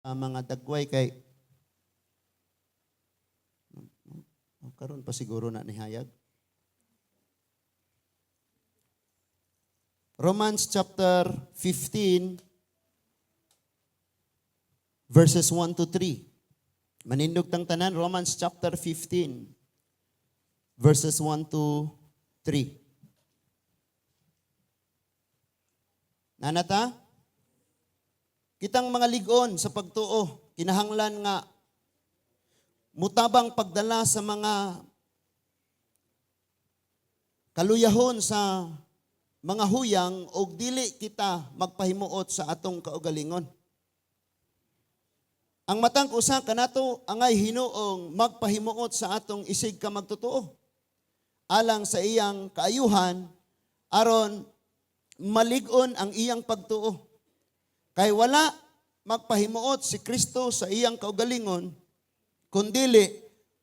Ang mga dagway kay oh, karon pa siguro na nihayag. Romans chapter 15 verses 1 to 3. Manindog tang tanan, Romans chapter 15 verses 1 to 3. Nanata? Kitang mga ligon sa pagtuo, kinahanglan nga mutabang pagdala sa mga kaluyahon sa mga huyang og dili kita magpahimuot sa atong kaugalingon. Ang matang usa kanato angay hinuong magpahimuot sa atong isig ka magtotoo alang sa iyang kaayuhan aron malig-on ang iyang pagtuo. Kay wala magpahimuot si Kristo sa iyang kaugalingon kundili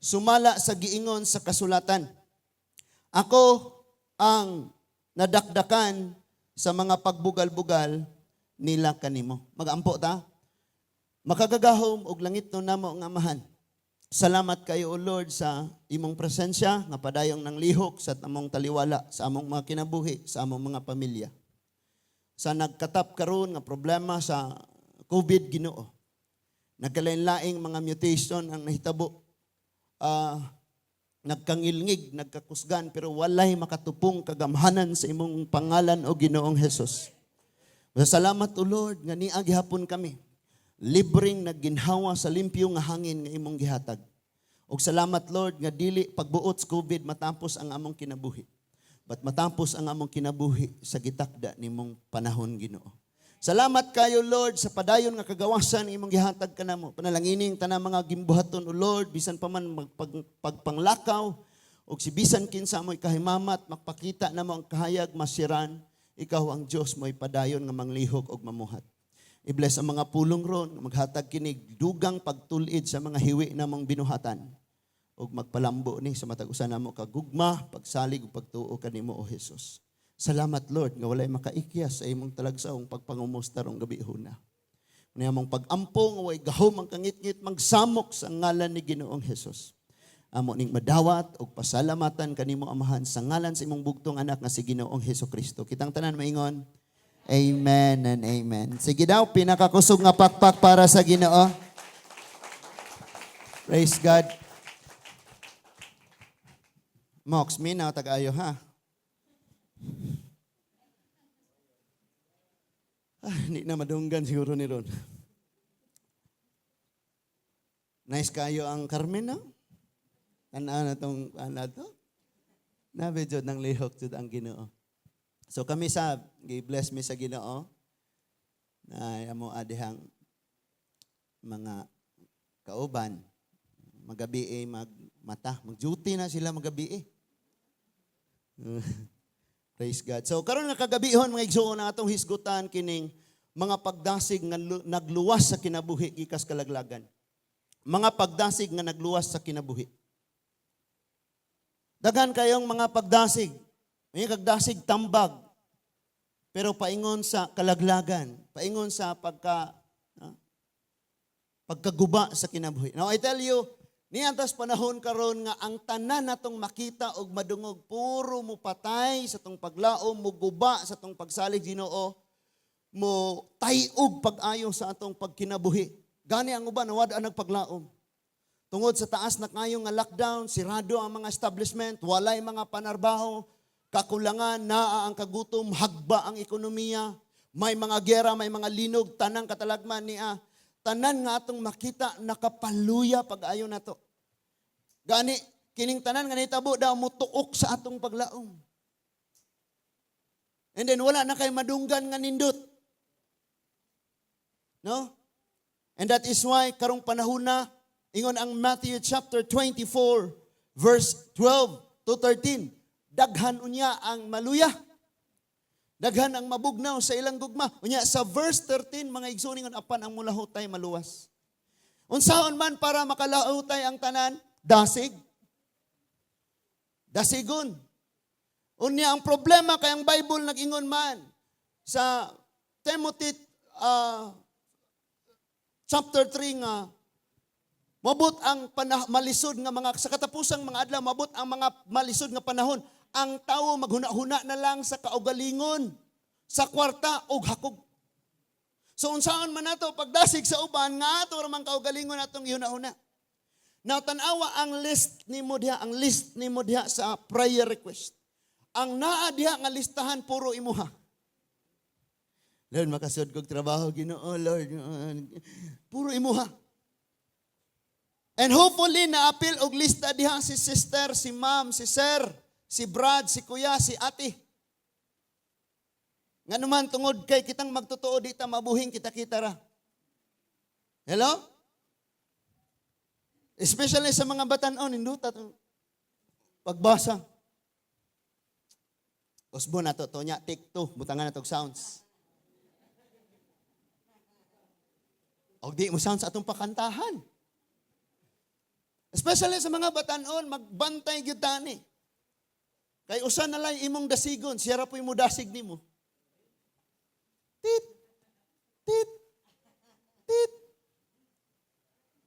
sumala sa giingon sa kasulatan. Ako ang nadakdakan sa mga pagbugal-bugal nila kanimo. Magampo ta. Makagagahom og langit no namo nga Amahan. Salamat kayo, O Lord, sa imong presensya nga padayong nang lihok sa among taliwala, sa among mga kinabuhi, sa among mga pamilya. Sa nagkatap karon nga problema sa COVID, Ginoo. Nagkalain-laing mga mutation ang nahitabo. Nagkangilngig, nagkakusgan, pero walay makatupong kagamhanan sa imong pangalan, o Ginoong Hesus. Salamat, O Lord, nga niya gihapon kami. Libreng nagginhawa sa limpyo nga hangin nga imong gihatag. Og salamat, Lord, nga dili pagbuot sa COVID matapos ang among kinabuhi. But matapos ang among kinabuhi sa gitakda nimong panahon, Ginoo. Salamat kayo, Lord, sa padayon nga kagawasan imong gihatag kanamo. Panalangining tanang mga gimbuhaton, O Lord, bisan pa man pagpanglakaw og si bisan kinsa mo'y kahimamat makpakita namo ang kahayag masiran, ikaw ang Dios mo'y padayon nga manglihok og mamuhat. I-bless ang mga pulong ron, maghatag kinig dugang pagtul-id sa mga hiwi namong binuhatan ug magpalambo ni sa matag usa namo kagugma, pagsalig ug pagtuo kanimo, O Jesus. Salamat, Lord, nga walay makaikyas sa imong talagsaong pagpangumusta rong gabi huna. Unya among pag-ampo nga way gahom ang kangitngit magsamok sa ngalan ni Ginoong Jesus. Amo ning madawat ug pasalamatan kanimo, Amahan, sa ngalan sa imong bugtong anak nga si Ginoong Hesus Kristo. Kitang tanan maingon, Amen and amen. Sige daw, pinakakusog nga pakpak para sa Ginoo. Praise God. Mox, minaw tag-ayo ha. Ah, hindi na madunggan siguro ni Ron. Nice kayo ang Carmen, no? Tanaw na tong ano to? Nabi jud ng lihok jud ang Ginoo. So kami sa gi-bless mi sa Ginoo na amo adihang mga kauban magabi eh, magmata, mag-duty na sila magabi eh. Praise God. So karon nga kagabihon, mga igsoon, na atong hisgutan kining mga pagdasig nga nagluwas sa kinabuhi gikas kalaglagan. Mga pagdasig nga nagluwas sa kinabuhi. Daghan kayong mga pagdasig. May kagdasig tambag. Pero paingon sa kalaglagan, paingon sa pagkaguba sa kinabuhi. Now I tell you, niantas panahon karon nga ang tanan natong makita og madungog puro mo patay sa tong paglaom, mo guba sa tong pagsalig Ginoo, mo tayog pag-ayo sa atong pagkinabuhi. Gani ang uban nawad ang nagpaglaom. Tungod sa taas na kayo nga lockdown, sirado ang mga establishment, walay mga panarbaho, kakulangan, naa ang kagutom, hagba ang ekonomiya, may mga gera, may mga linog, tanang katalagman niya. Tanan nga atong makita nakapaluya pag-ayo nato. Gani kining tanan nga nahitabo daw motuok sa atong paglaom. And then wala na kay madunggan nga nindot. No? And that is why karong panahon na ingon ang Matthew chapter 24 verse 12 to 13, daghan unya ang maluya. Daghan ang mabugnaw sa ilang gugma. Unya sa verse 13, mga igsoon, ingon apan ang mulahutay maluwas. Unsaon man para makalahutay ang tanan? Dasig. Dasigon. Unya ang problema kay ang Bible nag-ingon man sa Timothy chapter 3 nga mabot ang malisod nga mga sa katapusang mga adlaw, mabot ang mga malisod nga panahon, ang tawo maghuna-huna na lang sa kaugalingon, sa kwarta og hakog. So unsaon man nato pagdasig sa uban nga ato ra man kaugalingon atong gihuna-huna? Now tan-awa ang list nimo diha, ang list nimo diha sa prayer request. Ang naa diha nga listahan, puro imuha. "Lord, makasud kog trabaho, Ginoo, Lord." Puro imuha. And hopefully, naapil og lista diha si sister, si ma'am, si sir, si brad, si kuya, si ate. Nga naman tungod kay kitang magtotoo, di ta mabuhing kita-kita ra. Hello? Especially sa mga batan-on, hinduta to. Pagbasa. Usbo na to, to nya, take two, butangan na tog sounds. Og di mo sounds atong pakantahan. Especially sa mga batan-on, magbantay gyud tani. Kay usa na lang imong dasigon, siya ra po'y mo dasig nimo. Tit, tit, tit.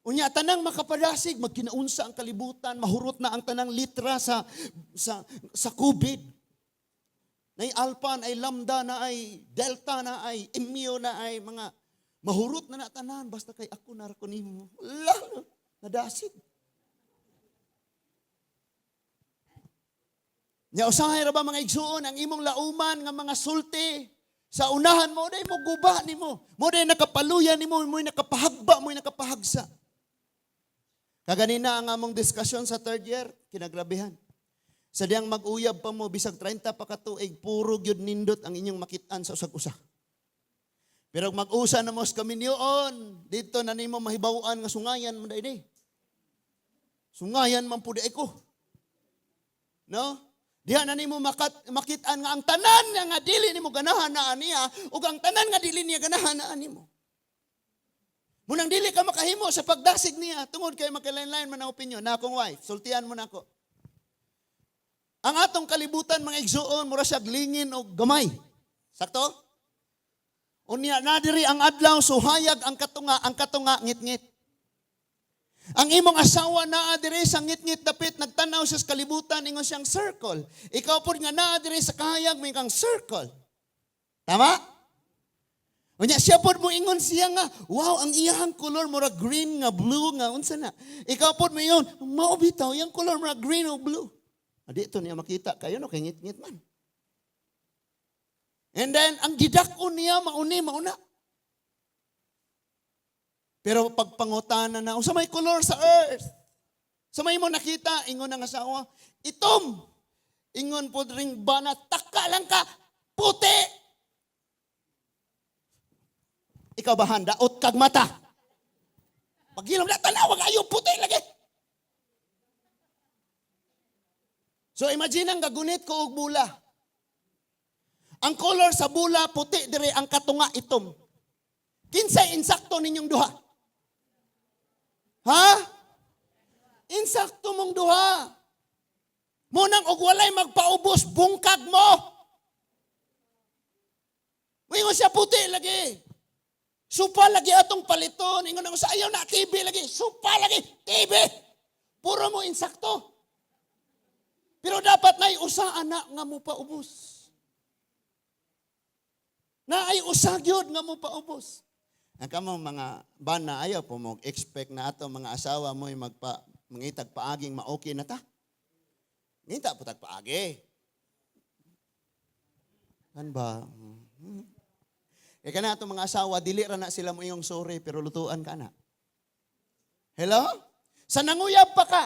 Unya tanang makapadasig, magkinaunsa ang kalibutan, mahurot na ang tanang litra sa COVID. Nay alpha, ay lambda na ay delta na ay mu na ay mga mahurot na na tanan basta kay ako nara ko nimo. Wala, nadasig. Nya usahay ra ba, mga igsuon, ang imong lauman nga mga sulti sa unahan mo day mo guba nimo. Mo day nakapaluya nimo, mo nakapahagba, mo nakapahagsa. Kaganina ang among diskusyon sa third year, kinagrabehan. Sa diyang mag-uyab pa mo bisag 30 pa ka tuig, puro gyud nindot ang inyong makit-an sa usag-usa. Pero mag-usa na mo sa kaminyoon, dito na nimo mahibaw-an nga sungayan man dai. Sungayan man pud ko. No? Diha na nimo makit-an nga ang tanan nga dili nimo ganahan naa niya ug ang tanan nga dili niya ganahan naa nimo. Munang dili ka makahimo sa pagdasig niya tungod kay makalain-lain man ang opinyon na akong wife, sultian mo nako. Ang atong kalibutan, mga igsuon, mura siya lingin og gamay. Sakto? Unya na diri ang adlaw, suhayag ang katunga ngit-ngit. Ang imong asawa naa diri sa ngit-ngit dapit, nagtanaw siya sa kalibutan, ingon siyang circle. Ikaw pod nga naa diri sa kahayag, may kang circle. Tama? Unya siya pod mo ingon siya nga, "Wow, ang iyahang color mura green nga blue nga unsa na." Ikaw pod mo ingon, "Mao bitaw yang color mura green o blue." Adi ito niya makita kayo no kay ngit-ngit man. And then ang gidak-on niya mauni mauna. Pero pagpangutana na, "Unsa may color sa earth? Sa may mo nakita?" ingon ang asawa, "Itom." Ingon po ring bana, "Taka lang ka, puti." Ikaw ba handa? Daot kag mata. Pagilom na, tanaw, ayo puti lagi. So imagine ang gagunit ko og bula. Ang color sa bula, puti dire, ang katunga itom. Kinsay insakto ninyong duha? Ha? Insakto mong duha. Munang og walay magpaubos, bungkag mo. Ingon siya, "Puti lagi." "Supa lagi atong paliton." Ingon ang sa, "Ayaw na, TV lagi." "Supa lagi, TV." Puro mo insakto. Pero dapat na usa anak nga mo paubos. Na ay usa gyud nga mo paubos. Ang kamong mga bana, ayaw po mo expect na ato mga asawa mo magpa mangitag paaging ma-okay na ta. Ngita po tag paagi. Kan ba? Kaya kana ato mga asawa, dili ra na sila mo iyong sorry, pero lutuan ka na. Hello? Sa nanguyab pa ka.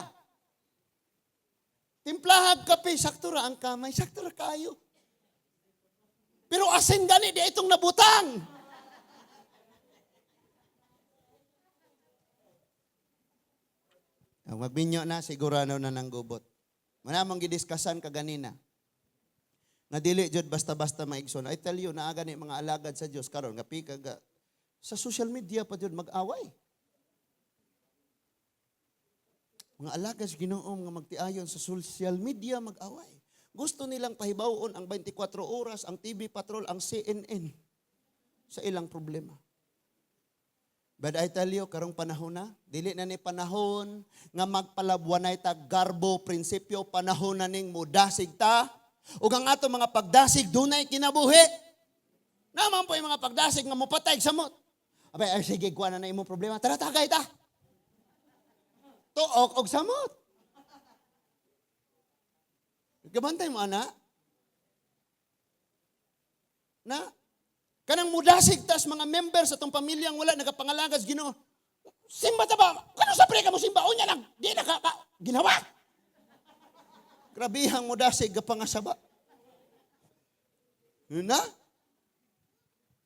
Timplahag kape, sakto ra ang kamay, sakto ra kayo. Pero asin gani di itong nabutang. Ang magbinyo na, sigurado na nang gubot. Manamong gidiskasan kaganina. Nga dili jud basta-basta maigsoon. I tell you, naa gani mga alagad sa Dios karon nga pika ga sa social media pa jud mag-away. Mga alagad sa Ginoo nga magtiayon sa social media mag-away. Gusto nilang pahibaw-on ang 24 oras, ang TV Patrol, ang CNN sa ilang problema. But I tell you, karong panahon na, dili na ni panahon nga magpalabwanay ta garbo prinsipyo, panahon na ning mudasig ta. Ug ang ato mga pagdasig dunay kinabuhi. Naman po yung mga pagdasig nga mopatay samot. Abay, ay sige, kuha na na imong problema. Tara, tagay ta. Tuok og samot. Gabantay mo, ana. Na, kanang mudasig tas mga member sa atong pamilyang wala nagapangalagas Ginoo. Simba ta ba? Kano sa pre ka mo simba? Unya lang, di na ka ginawa. Grabihang mudasig gapangasaba. Na?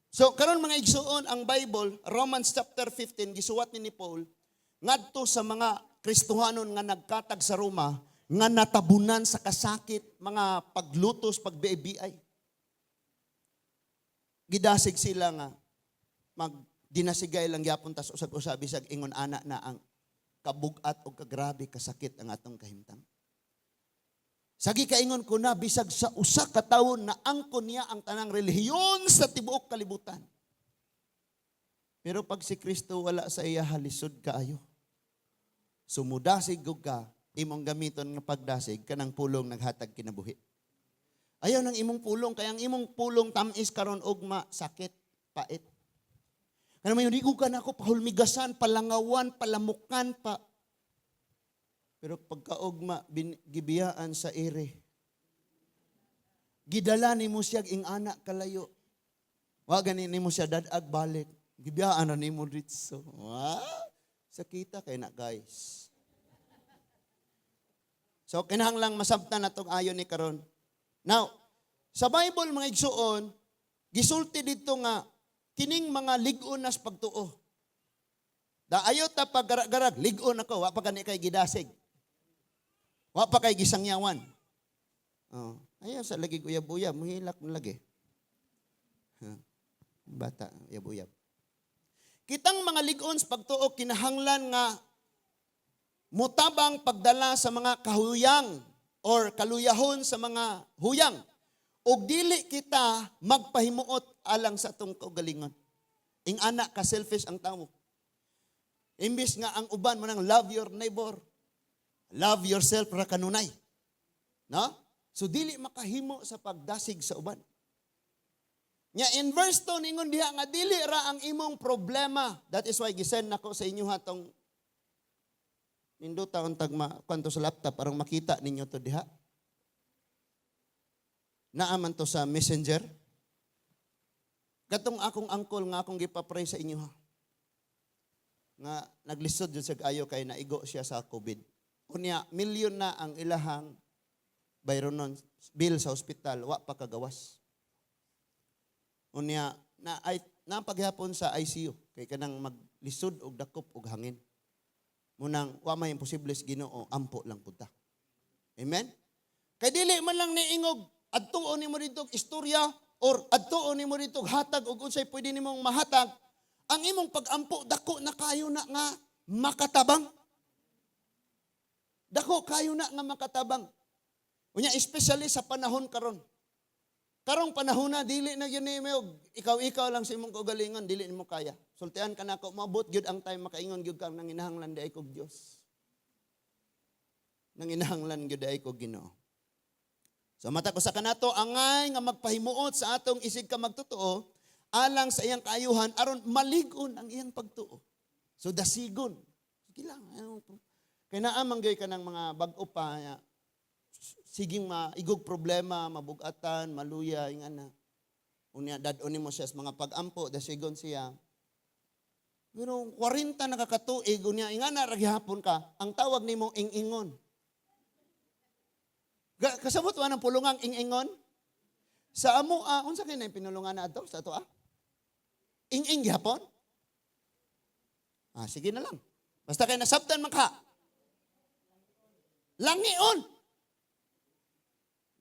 So karon, mga igsuon, ang Bible, Romans chapter 15, gisuwat ni Paul ngadto sa mga Kristohanon nga nagkatag sa Roma nga natabunan sa kasakit, mga paglutos, pagbiay. Gidasig sila nga mag dinasigay lang gyapon tas usab-usab bisag ingon ana na ang kabugat o kagrabe kasakit ang atong kahimtang. Sagi kaingon ko na bisag sa usa ka taon na angkon niya ang tanang relihiyon sa tibuok kalibutan. Pero pag si Kristo wala sa iya, halisod kaayo. Sumudasig gug ka, imong gamiton nga pagdasig kanang pulong naghatag kinabuhi. Ayaw ng imong pulong, kaya ang imong pulong tamis karon, ugma sakit, pait. Kana may hindi ka na ako pahulmigasan, palangawan, palamukan pa. Pero pagkaugma, gibiyaan sa ere. Gidala nimo siya ing ana kalayo. Wa gani nimo siya dadag balik. Gibiyaan na nimo ditso. Wa? Sakita kay na, guys. So kinahanglang masabtan natong ayon ni karon. Now, sa Bible, mga igsuon, gisulti dito nga kining mga lig-on nas pagtuo. Da ayo ta paggarag-garag, lig-on ako, wa pa gani kay gidasig. Wa pa kay gisangyawan. Oh, ayaw sa lagi uyab-uyab, muhilak mo lagi. Huh. Bata, uyab-uyab. Kitang mga lig-on sa pagtuo kinahanglan nga mutabang pagdala sa mga kahuyang or kaluyahon sa mga huyang. Og dili kita magpahimuot alang sa atong kaugalingon. Ing ana ka selfish ang tao. Imbis nga ang uban mo nang love your neighbor, love yourself ra kanunay. No? So dili makahimo sa pagdasig sa uban. Nya in verse 2 ningon diha nga dili ra ang imong problema. That is why gisend nako sa inyo hatong nindota untag ma kwanto sa laptop aron makita ninyo to diha. Naa man to sa Messenger. Katong akong uncle nga akong gipapray sa inyo ha. Nga naglisod jud sa ayo kay naigo siya sa COVID. Unya milyon na ang ilahang bayronon bill sa ospital, wa pa kagawas. Unya na ay napaghapon sa ICU kay kanang maglisod og dakop og hangin. Munang wa may imposible sa Ginoo, ampo lang pud ta. Amen? Kay dili man lang niingog adtuon nimo dito og istorya or adtuon nimo dito og hatag og unsay pwede nimong mahatag, ang imong pagampo dako na kayo na nga makatabang. Dako kayo na nga makatabang. Unya especially sa panahon karon. Karong panahon na dili na gyud nimo ikaw-ikaw lang sa imong kaugalingon, dili nimo kaya. Sultian ka nako, maabot gyud ang time makaingon gyud kang nanginahanglan di ay kog Dios. Nanginahanglan gyud ay kog Ginoo. So mata ko sa kanato angay nga magpahimuot sa atong isig ka magtotoo alang sa iyang kaayuhan aron malig-on ang iyang pagtuo. So dasigon. Sige lang. Ano, kay naa man gyud ka ng mga bag-o pa ya, siging maigog problema, mabugatan, maluya, yung ana. Unya dad-on nimo siya sa mga pag-ampo, dasigon siya. Pero 40 na kakatuig, unya ingana ra gihapon ka, ang tawag nimo ing-ingon. Kasabot wa ng pulungang ing-ingon? Sa amo, unsa kay na yung pinulungan na ato sa ato ah? Ing-ing gihapon? Ah, sige na lang. Basta kay nasabtan man ka. Langion.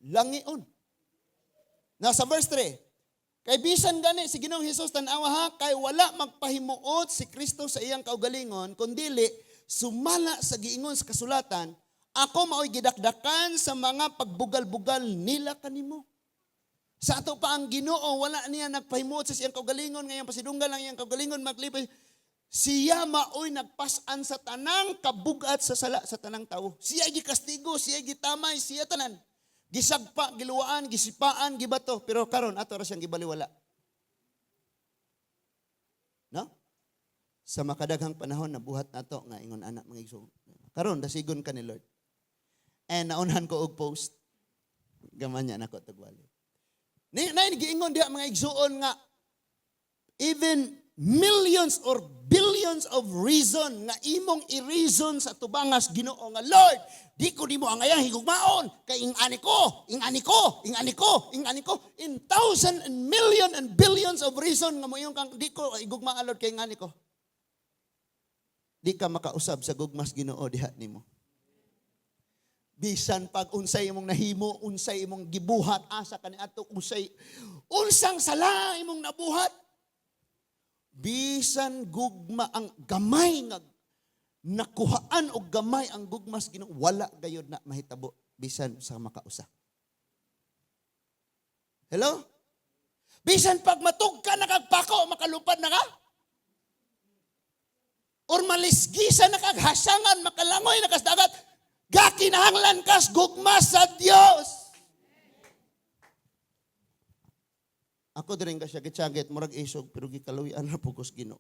Langion. Nasa verse 3. Kay bisan gani si Ginoong Hesus, tan-awa ha, kay wala magpahimuot si Kristo sa iyang kaugalingon kundili sumala sa giingon sa kasulatan, ako maoy gidakdakan sa mga pagbugal-bugal nila kanimo. Sa ato pa ang Ginoo wala niya nagpahimuot sa iyang kaugalingon, ngayon pasidunggan lang iyang kaugalingon maglipay. Siya maoy nagpasan sa tanang kabugat sa sala sa tanang tao. Siya gikastigo, siya gitamay, siya tanan. Gisagpa, giluwaan, gisipaan, gibato. Pero karon ato ra siyang gibaliwala. No? Sa makadaghang panahon nabuhat nato nga ingon ana, mga igsoon. Karon dasigon ka ni Lord. And naunhan ko og post. Gamanya nako tagwali. Ni nay giingon diha, mga igsoon, nga even millions or billions of reason nga imong i-reason sa tubangas Ginoo nga, "Lord, di ko nimo angayang higugmaon kay ing-ani ko, ing-ani ko, ing-ani ko, ing-ani ko," in thousand and million and billions of reason nga moingon kang, "Di ko higugmaa, Lord, kay ing-ani ko." Di ka makausab sa gugmas Ginoo diha nimo. Bisan pag unsay imong nahimo, unsay imong gibuhat, asa kaniadto, unsay unsang sala imong nabuhat, bisan gugma ang gamay nga nakuhaan og gamay ang gugmas Ginoo, wala gayod na mahitabo bisan sa makausa. Hello? Bisan pag matug ka na kag pako, makalupad na ka? Or malisgisa na kag hasangan, makalangoy na kas dagat, gakinahanglan kas gugma sa Dios. Ako diring ka siya gitsagit, murag isog, pero gikaluyan na po kos Ginoo.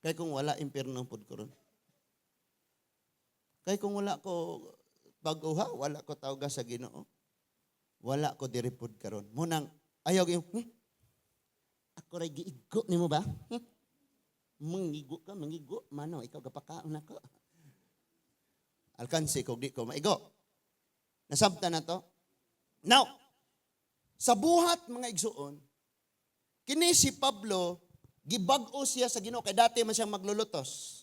Kay kung wala, impierno pod ko ron. Kay kung wala ko bag-uha, wala ko tawga sa Ginoo. Wala ko diri pod karon. Munang ayaw gyud, Ako ray giigo nimo ba? Mangigo ka, mangigo. Mano, ikaw gapakaon nako. Alkansi kog di ko maigo. Nasabta na to? Now, sa buhat, mga igsuon, kini si Pablo, gibag-o siya sa Ginoo kay dati man siyang maglulutos.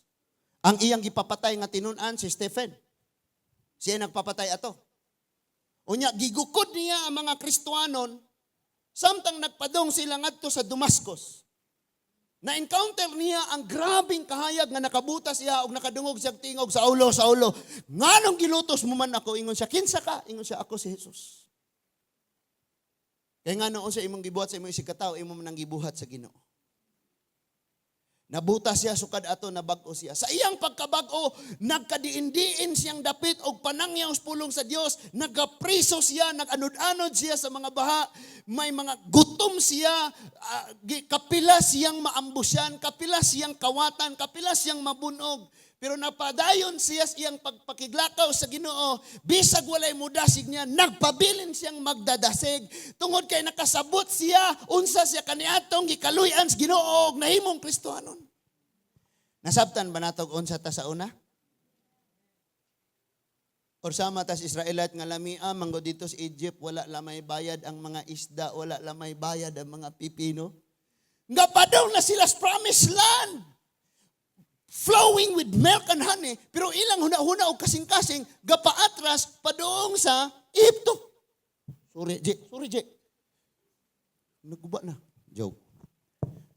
Ang iyang gipapatay nga tinun-an si Stephen. Siya nagpapatay ato. Unya gigukod niya ang mga Kristohanon samtang nagpadong sila ngadto sa Damascus. Na-encounter niya ang grabing kahayag nga nakabuta siya og nakadungog siya tingog, "Saulo, Saulo, nganong gilutos mo man ako?" Ingon siya, "Kinsa ka?" Ingon siya, "Ako si Jesus." Kaya nga sa imong gibuhat sa imong isigkatawo, imo man ang gibuhat sa Ginoo. Nabuta siya sukad ato, nabag-o siya. Sa iyang pagkabag-o, nagkadiin-diin siyang dapit og panangyaw sa pulong sa Dios, nagapriso siya, naganod-anod siya sa mga baha, may mga gutom siya, kapila siyang maambusyan, kapila siyang kawatan, kapila siyang mabunog. Pero napadayon siya sa iyang pagpakiglakaw sa Ginoo, bisag walay mudasig niya, nagpabilin siyang magdadasig. Tungod kay nakasabot siya, unsa siya kaniadtong gikaluy-an sa Ginoo og nahimong Kristohanon. Nasabtan ba natog unsa ta sa una? Or sama tas Israelite nga lamia manggo dito sa Egypt, wala lamay bayad ang mga isda, wala lamay bayad ang mga pipino. Nga padong na sila sa promised land, flowing with milk and honey, pero ilang huna-huna og kasing-kasing gapaatras padung sa Ehipto. Sorry, J. Sorry, J. Naguba na. Joke.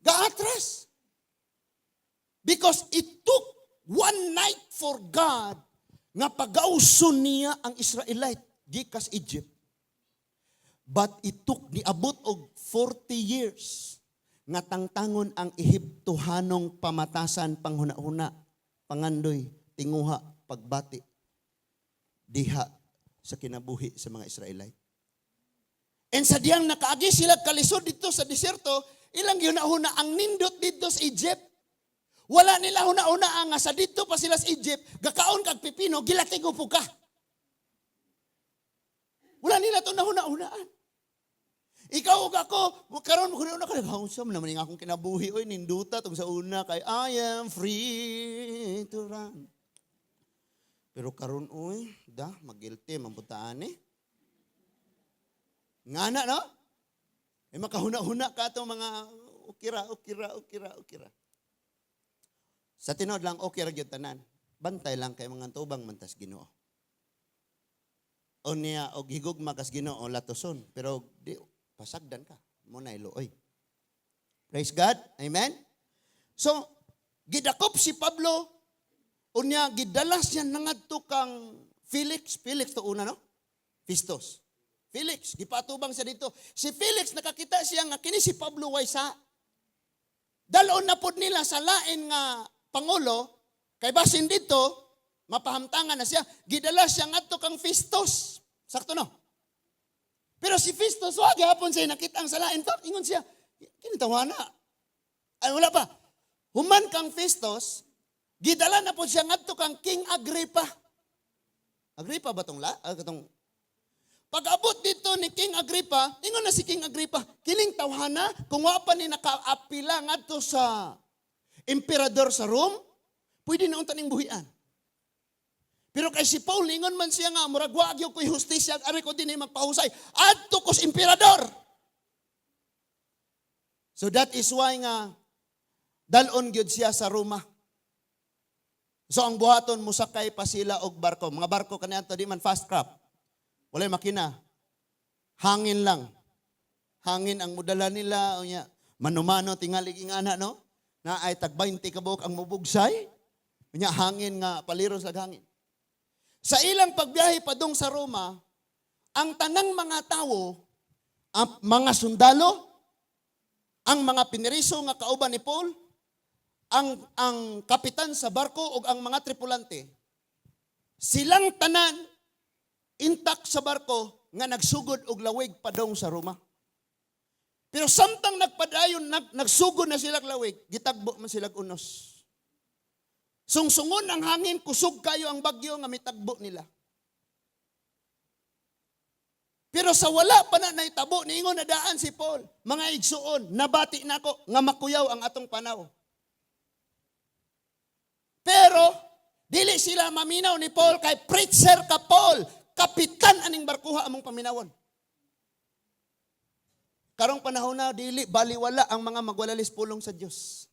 Gaatras. Because it took one night for God nga pagauson niya ang Israelite gikas Egypt. But it took niabot og 40 years nga tangtangon ang Ehiptohanong pamatasan, panghuna-huna, pangandoy, tinguha, pagbati diha sa kinabuhi sa mga Israelite. And sa diyang nakaagi sila kalisod dito sa diserto, ilang gihuna-huna ang nindot dito sa Egypt. Wala nila huna-huna nga sa dito pa sila sa Egypt, gakaon kag pipino, gilatigo po ka. Wala nila to nahuna-hunaan. Ikaw ug ako, karon mo na ka, unsa man naman akong kinabuhi, oy, ninduta tong sa una kay I am free to run. Pero karon oy, da magilty man putaan eh. Ngana no? Eh makahuna-huna ka atong mga ukira, ukira, ukira, ukira. Sa tinuod lang, okay ra gyud tanan. Bantay lang kay mga tubang mantas Ginoo. O niya og higugma kas Ginoo latoson, pero di pasagdan ka mo na iluoy. Praise God. Amen. So, gidakop si Pablo, unya gidala siya nangadto kang Felix, Felix to una no? Festus. Felix, gipatubang siya dito. Si Felix nakakita siya nga kini si Pablo way sa. Dalon na pod nila sa lain nga pangulo kay basin dito mapahamtangan na siya, gidala siya ngadto kang Festus. Sakto, no? Pero si Festus, wa gihapon siya nakita ang sala. In fact, ingon siya, "Kini na." Ay, wala pa. Human kang Festus, gidala na po siya ngadto kang King Agrippa. Agrippa ba tong la? Ah, katong pag-abot dito ni King Agrippa, ingon na si King Agrippa, "Kining tawhana, kung wa pa ni nakaapila ngadto sa emperador sa Rome, pwede na unta ning buhian." Pero kay si Paul, ingon man siya nga, "Murag wa gyud ko'y hustisya, ari ko dinhi magpahusay. Adto ko sa emperador." So that is why nga, dalon gyud siya sa Roma. So ang buhaton, musakay pa sila og barko. Mga barko kaniadto di man fast craft. Walay makina. Hangin lang. Hangin ang mudala nila. Unya, mano-mano tingali ingana, no? Na ay tag 20 ka buok ang mubugsay. Unya hangin nga paliron sa hangin. Sa ilang pagbiyahe padung sa Roma, ang tanang mga tawo, ang mga sundalo, ang mga piniriso nga kauban ni Paul, ang kapitan sa barko ug ang mga tripulante, silang tanan intact sa barko nga nagsugod og lawig padong sa Roma. Pero samtang nagpadayon, nagsugod na sila lawig, gitagbo man sila unos. Sungsungon ang hangin, kusog kayo ang bagyo nga mitagbo nila. Pero sa wala pa na naitabo, niingon na daan si Paul, "Mga igsuon, nabati nako nga makuyaw ang atong panaw." Pero dili sila maminaw ni Paul kay, "Preacher ka, Paul, kapitan aning barkuha, among paminawon." Karong panahon na, dili baliwala ang mga magwalalis pulong sa Dios.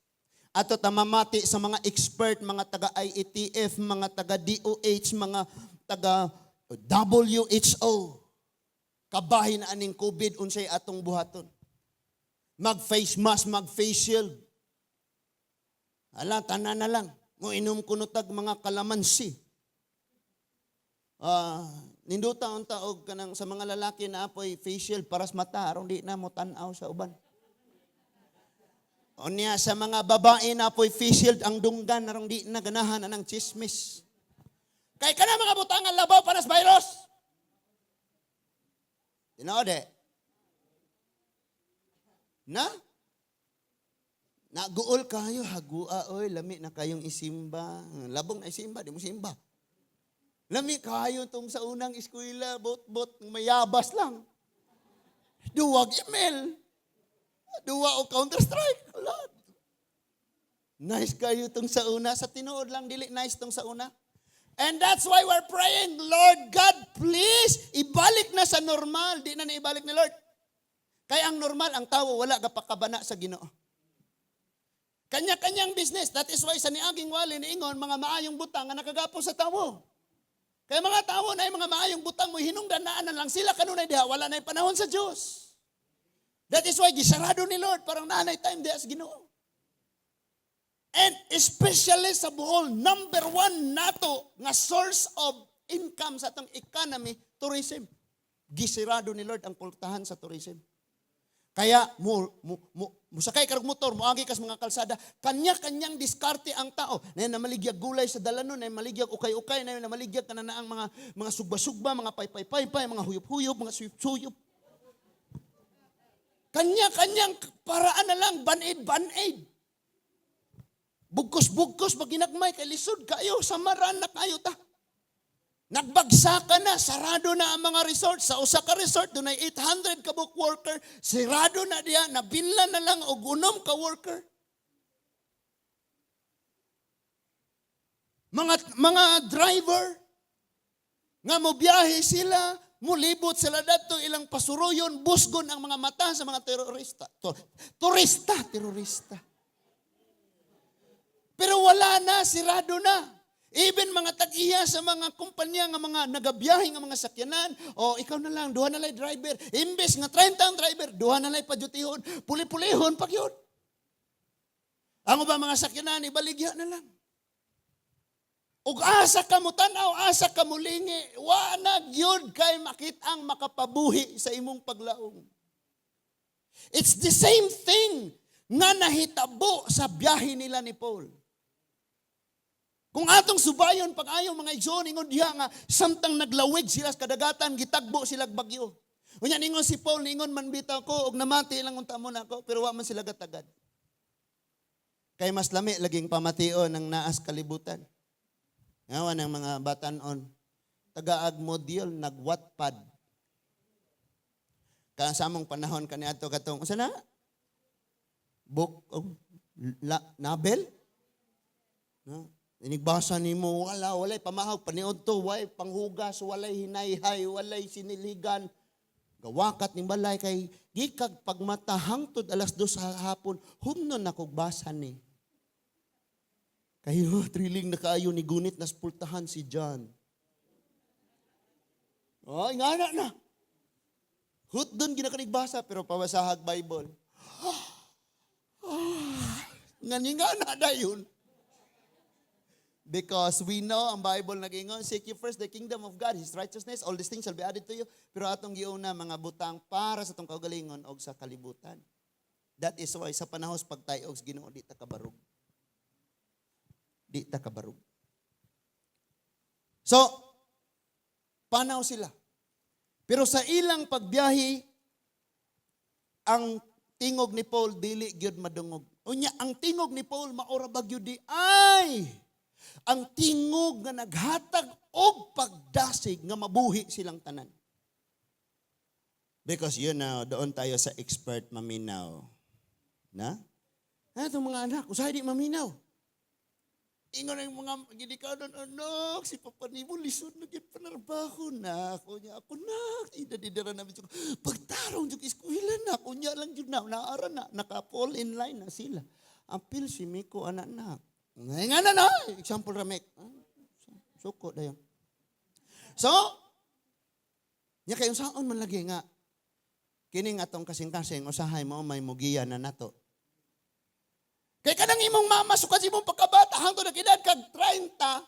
Ato tamamati sa mga expert, mga taga IATF, mga taga DOH, mga taga WHO. Kabahin na aning COVID, unsay atong buhaton? Mag-face mask, mag-face shield. Ala, tanan na lang. Mo inom kuno tag mga kalamansi. Ah, ninduta unta og kanang sa mga lalaki na apoy face shield para sa mata aron di na mo tan-aw sa uban. Unya sa mga babae na apoy face shield ang dunggan aron di na ganahan anang chismis. Kay kana mga butangan labaw para sa virus. Tinuod eh. Na? Naguol kayo, hagua oy, lami na kayong isimba. Labong na isimba, di mo simba. Lami kayo tong sa unang eskwela, bot-bot, mayabas lang. Duwag email. Duwa o Counter Strike. Wala. Nice kayo tong sa una. Sa tinuod lang, dili nice tong sa una. And that's why we're praying, "Lord God, please, ibalik na sa normal." Di na naibalik ni Lord. Kaya ang normal, ang tao wala gapakabana sa Ginoo. Kanya-kanyang business. That is why sa niaging wali niingon, mga maayong butang nga nakagapos sa tawo. Kaya mga tao na mga maayong butang mo, hinungdan na lang sila kanunay diha, wala na panahon sa Diyos. That is why gisarado ni Lord, parang naanay time diha sa Ginoo. And especially sa Bohol, number one nato nga source of income sa atong economy, tourism. Gisirado ni Lord ang pultahan sa tourism. Kaya mo musakay karog motor, moagi kas mga kalsada, kanya-kanyang diskarte ang tao. Na namaligyag gulay sa dalanon, na maligyag ukay-ukay, na namaligyag kana na ang mga sugba-sugba, mga paypay-paypay, mga huyop-huyop, mga suyop-suyop. Kanya-kanyang paraan na lang, banid-banid. Bugkos-bugkos, pag ginagmay, kay lisod kayo, samaran na kayo ta. Nagbagsakan na, sarado na ang mga resort. Sa usa ka resort, doon ay 800 ka book worker, sirado na diya, nabinlan na lang og 6 ka worker. Mga driver, nga mobiyahe sila, mulibot sila dadto ilang pasuruyon, busgon ang mga mata sa mga terorista. Turista, terorista. Pero wala na, sirado na. Even mga tag-iya sa mga kumpanya nga mga nagabiyahe nga mga sakyanan, o ikaw na lang, duha na lang driver. Imbes nga 30 ang driver, duha na lang padyutihon, puli-pulihon pag yun. Ang uba mga sakyanan, ibaligya na lang. Ug asa ka mo tan-aw, asa ka mo lingi, wa na gyud kay makit-ang makapabuhi sa imong paglaom. It's the same thing nga nahitabo sa biyahe nila ni Paul. Kung atong subayon pag-ayo, mga igsoon, ingon diha nga samtang naglawig sila sa kadagatan, gitagbo sila bagyo. Unya ningon si Paul, ningon man bitaw ko og namati lang unta mo nako, pero wa man sila gatagad. Kay mas lami laging pamation ang naas kalibutan. Ngawa ng mga batanon, tagaag module nag-Wattpad. Ka sa among panahon kaniadto katong unsa na? Book oh, la, novel? No? Inigbasa nimo, wala, walay pamahog, paniud to, walay panghugas, walay hinayhay, walay siniligan. Gawakat ning balay kay gikag pagmata hangtod 2:00 sa hapon, humnon na kog basa ni. Kay oh, thrilling na kaayo ni gunit na spultahan si John. Oh, ingana na. Hutdon gina kanig basa pero pabasahag Bible. Ngani nga na dayon. Because we know ang Bible nag-ingon, "Seek you first the kingdom of God, His righteousness, all these things shall be added to you." Pero atong giuna mga butang para sa atong kaugalingon og sa kalibutan. That is why sa panahon sa pagtayog sa Ginoo, di ta kabarog. Di ta kabarog. So, panaw sila. Pero sa ilang pagbiyahe, ang tingog ni Paul dili gyud madungog. Unya ang tingog ni Paul maura ba gyud di ay ang tingog nga naghatag og pagdasig nga mabuhi silang tanan. Because doon tayo sa expert maminaw. Na? Ah, itong mga anak, usahay di maminaw. Ingon ang mga ginikanan, "Anak, si Papa nimo lisod na gyud panarbaho na. Ako niya, ako nak, ida didira namin. Pagtarong jud eskwela na, kunya lang jud na, naara na, naka-fall in line na sila." Apil si Miko, anak nak. Nga na na, example ramek. Ah, suko dayon. So, nya kayo saon man lagi nga, kining atong kasing-kasing, usahay mo may mugiya na nato. Kay kanang imong mama sukad sa imong pagkabata hangtod nag-edad kag 30,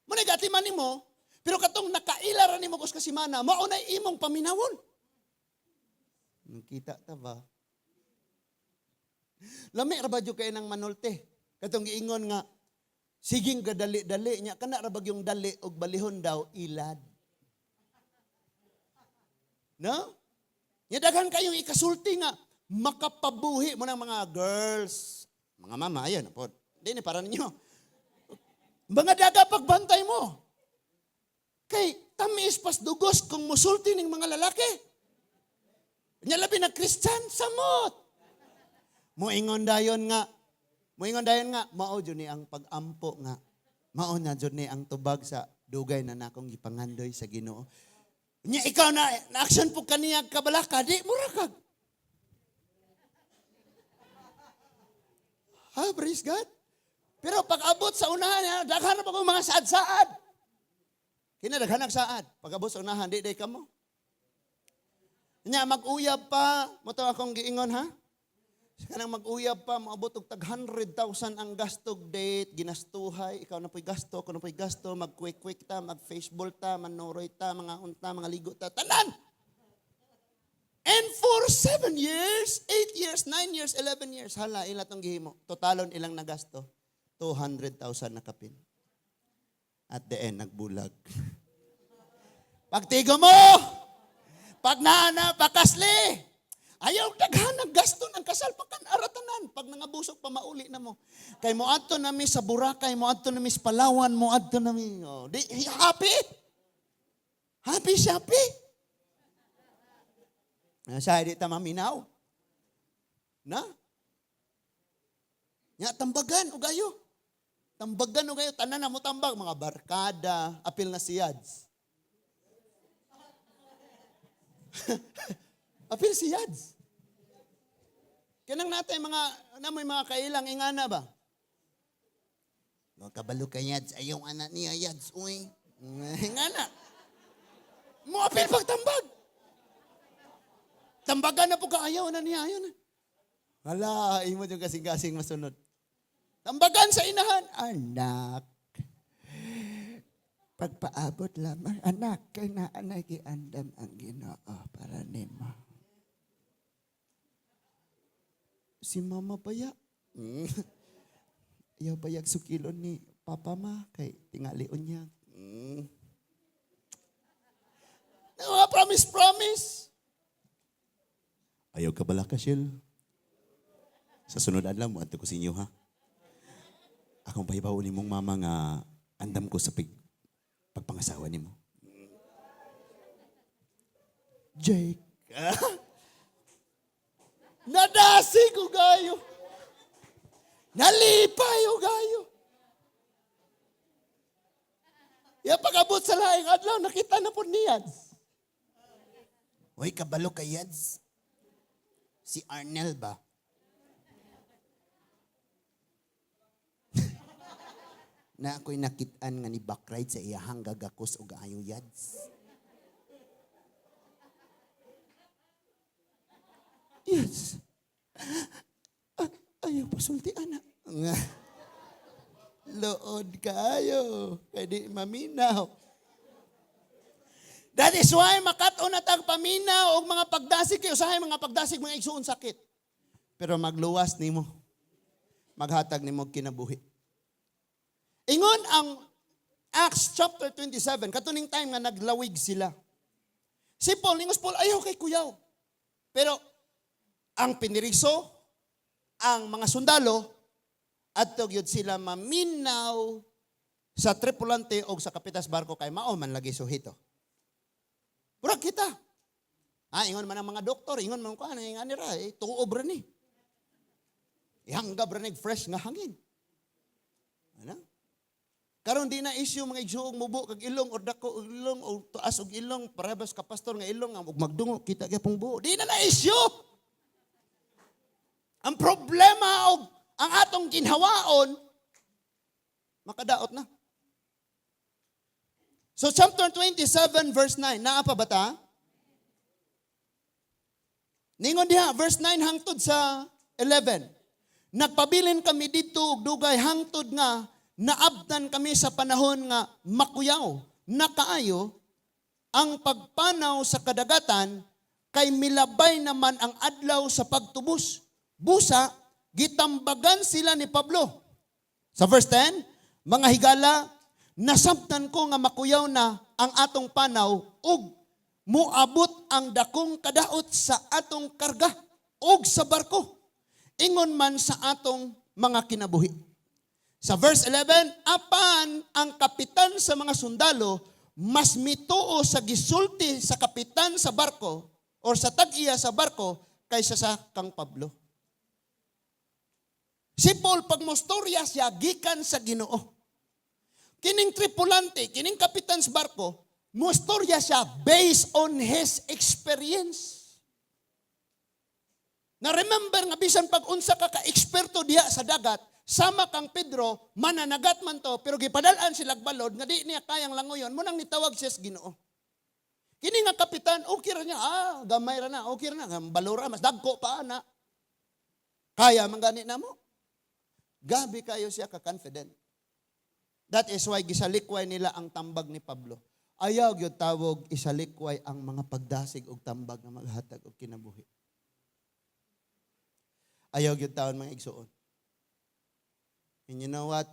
mo na gatiman nimo, pero katong nakaila ra nimo kus ka semana, mao na imong paminawon. Nakita ta ba? Lami ra ba jud kay nang manulte? Katong giingon nga siging gadali-dali nya kana ra yung dali og balihon daw ilad. No? Nya daghan kayong ikasulti nga makapabuhi mo ng mga girls, mga mama, ayun po. Di ni para ninyo. Mga daga pagbantay mo. Kay tamis pas dugos kung musulti ning mga lalaki. Nya labi na Christian samot. Moingon dayon nga mao jud ni ang pag-ampo nga mao na jud ni ang tubag sa dugay na nakong gipangandoy sa Ginoo. Nya ikaw na na action po kaniya kabalaka di mura kag. Ha, praise God. Pero pag abot sa unahan, ya, daghan na pa kong mga saad-saad. Kina daghan ang saad. Pag abot sa unahan, di day kamo. Nya mag-uyab pa, mo to akong giingon ha. Kanang mag-uyab pa, moabot og tag 100,000 ang gastog date, ginastuhay, ikaw na po'y gasto, ako na po'y gasto, mag-quick-quick ta, mag-facebol ta, manuroy ta, mga unta, mga ligo ta, tanan! And for 7 years, 8 years, 9 years, 11 years, hala, ila tong gihimo. Totalon ilang nagasto, 200,000 na kapin. At the end, nagbulag. Pagtigo mo! Pag naana, pakasli! Ayaw daghan ang gasto ng kasal pakan aratanan pag nangabusok pa mauli na mo. Kay mo adto nami sa Boracay, mo adto nami sa Palawan, mo adto nami. Oh, di happy. Happy siya, happy. Sa di ta maminaw. Na? Nya tambagan og ayo. Tambagan og ayo tanan na mo tambag mga barkada, apil na si Yads. Apil si Yads. Kanang natay mga namoy mga kailang ingana ba? Mga kabalo ka Yads, ayaw anak niya Yads, uy. Ingana. Mo apil pagtambag. Tambagan na po ka, ayaw na niya, ayaw na. Hala, imo yung kasing-kasing masunod. Tambagan sa inahan, anak. Pagpaabot lamang, anak, kay naanay giandam ang Ginoo para nimo. Si mama baya. Ayaw bayag sukilon ni. papa, ma, kay tingali unya. Mga promise, promise. Ayaw ka bala ka, Shil. Sa sunod adlaw mo, adto ko sa inyo, ha? Akong pahibaw ni mong mama nga andam ko sa pagpangasawa nimo. Jake. Nadasig ko gayo. Nalipay ko gayo. Ya pag-abot sa laing adlaw, nakita na po niya. Uy, kabalo kay Yads. Si Arnel ba? Na ako'y nakitaan nga ni backride sa iyahang gagakos og ayo, Yads. Yes. Ah, ayaw pasulti, ana. Nga. Lood kayo. Kay di maminaw. That is why makat-on na tag paminaw og mga pagdasig kay usahay mga pagdasig, mga igsuon, sakit. Pero magluwas nimo. Maghatag nimo og kinabuhi. Ingon ang Acts chapter 27, katuning time nga naglawig sila. Si Paul, ningos Paul, "Ayaw kay kuyaw." Pero ang piniriso, ang mga sundalo, adto gyud sila maminaw sa tripulante o sa kapitas barko kay mao man lagi suhito. Murag kita. Ah, ingon man ang mga doktor, ingon man ko, ano yung anira, eh, tuob ra ni. Ihanggab ra ni fresh nga hangin. Ano? Karon di na issue, mga igsuong, mubo kag ilong or dako og ilong o tuas og ilong, parehas ka pastor nga ilong ug magdungo kita gyapong buo. Di na na issue. Ang problema og ang atong ginhawaon makadaot na. So chapter 27 verse 9, naa pa ba ta? Ningon diha verse 9 hangtod sa 11. Nagpabilin kami didto og dugay hangtod nga naabtan kami sa panahon nga makuyaw na kaayo ang pagpanaw sa kadagatan kay milabay naman ang adlaw sa pagtubos. Busa, gitambagan sila ni Pablo. Sa verse 10, "Mga higala, nasabtan ko nga makuyaw na ang atong panaw ug muabot ang dakong kadaot sa atong karga ug sa barko. Ingon man sa atong mga kinabuhi." Sa verse 11, apan ang kapitan sa mga sundalo mas mituo sa gisulti sa kapitan sa barko or sa tag-iya sa barko kaysa sa kang Pablo. Si Paul, pag mostorya siya, gikan sa Ginoo. Kining tripulante, kining kapitan sa barko, mostorya siya based on his experience. Na remember nga bisan pag unsa ka ka-eksperto diha sa dagat, sama kang Pedro, mananagat man to, pero gipadalan sila balod nga di niya kayang langoyon, munang nitawag siya sa Ginoo. Kini nga kapitan, okay ra niya, ah, gamay ra na, okay ra na, balora, mas dagko pa ana. Kaya man gani na mo. Gabi kayo siya ka-confident. That is why gisalikway nila ang tambag ni Pablo. Ayaw gyud tawog isalikway ang mga pagdasig og tambag nga maghatag og kinabuhi. Ayaw gyud tawon, mga igsuon. And you know what?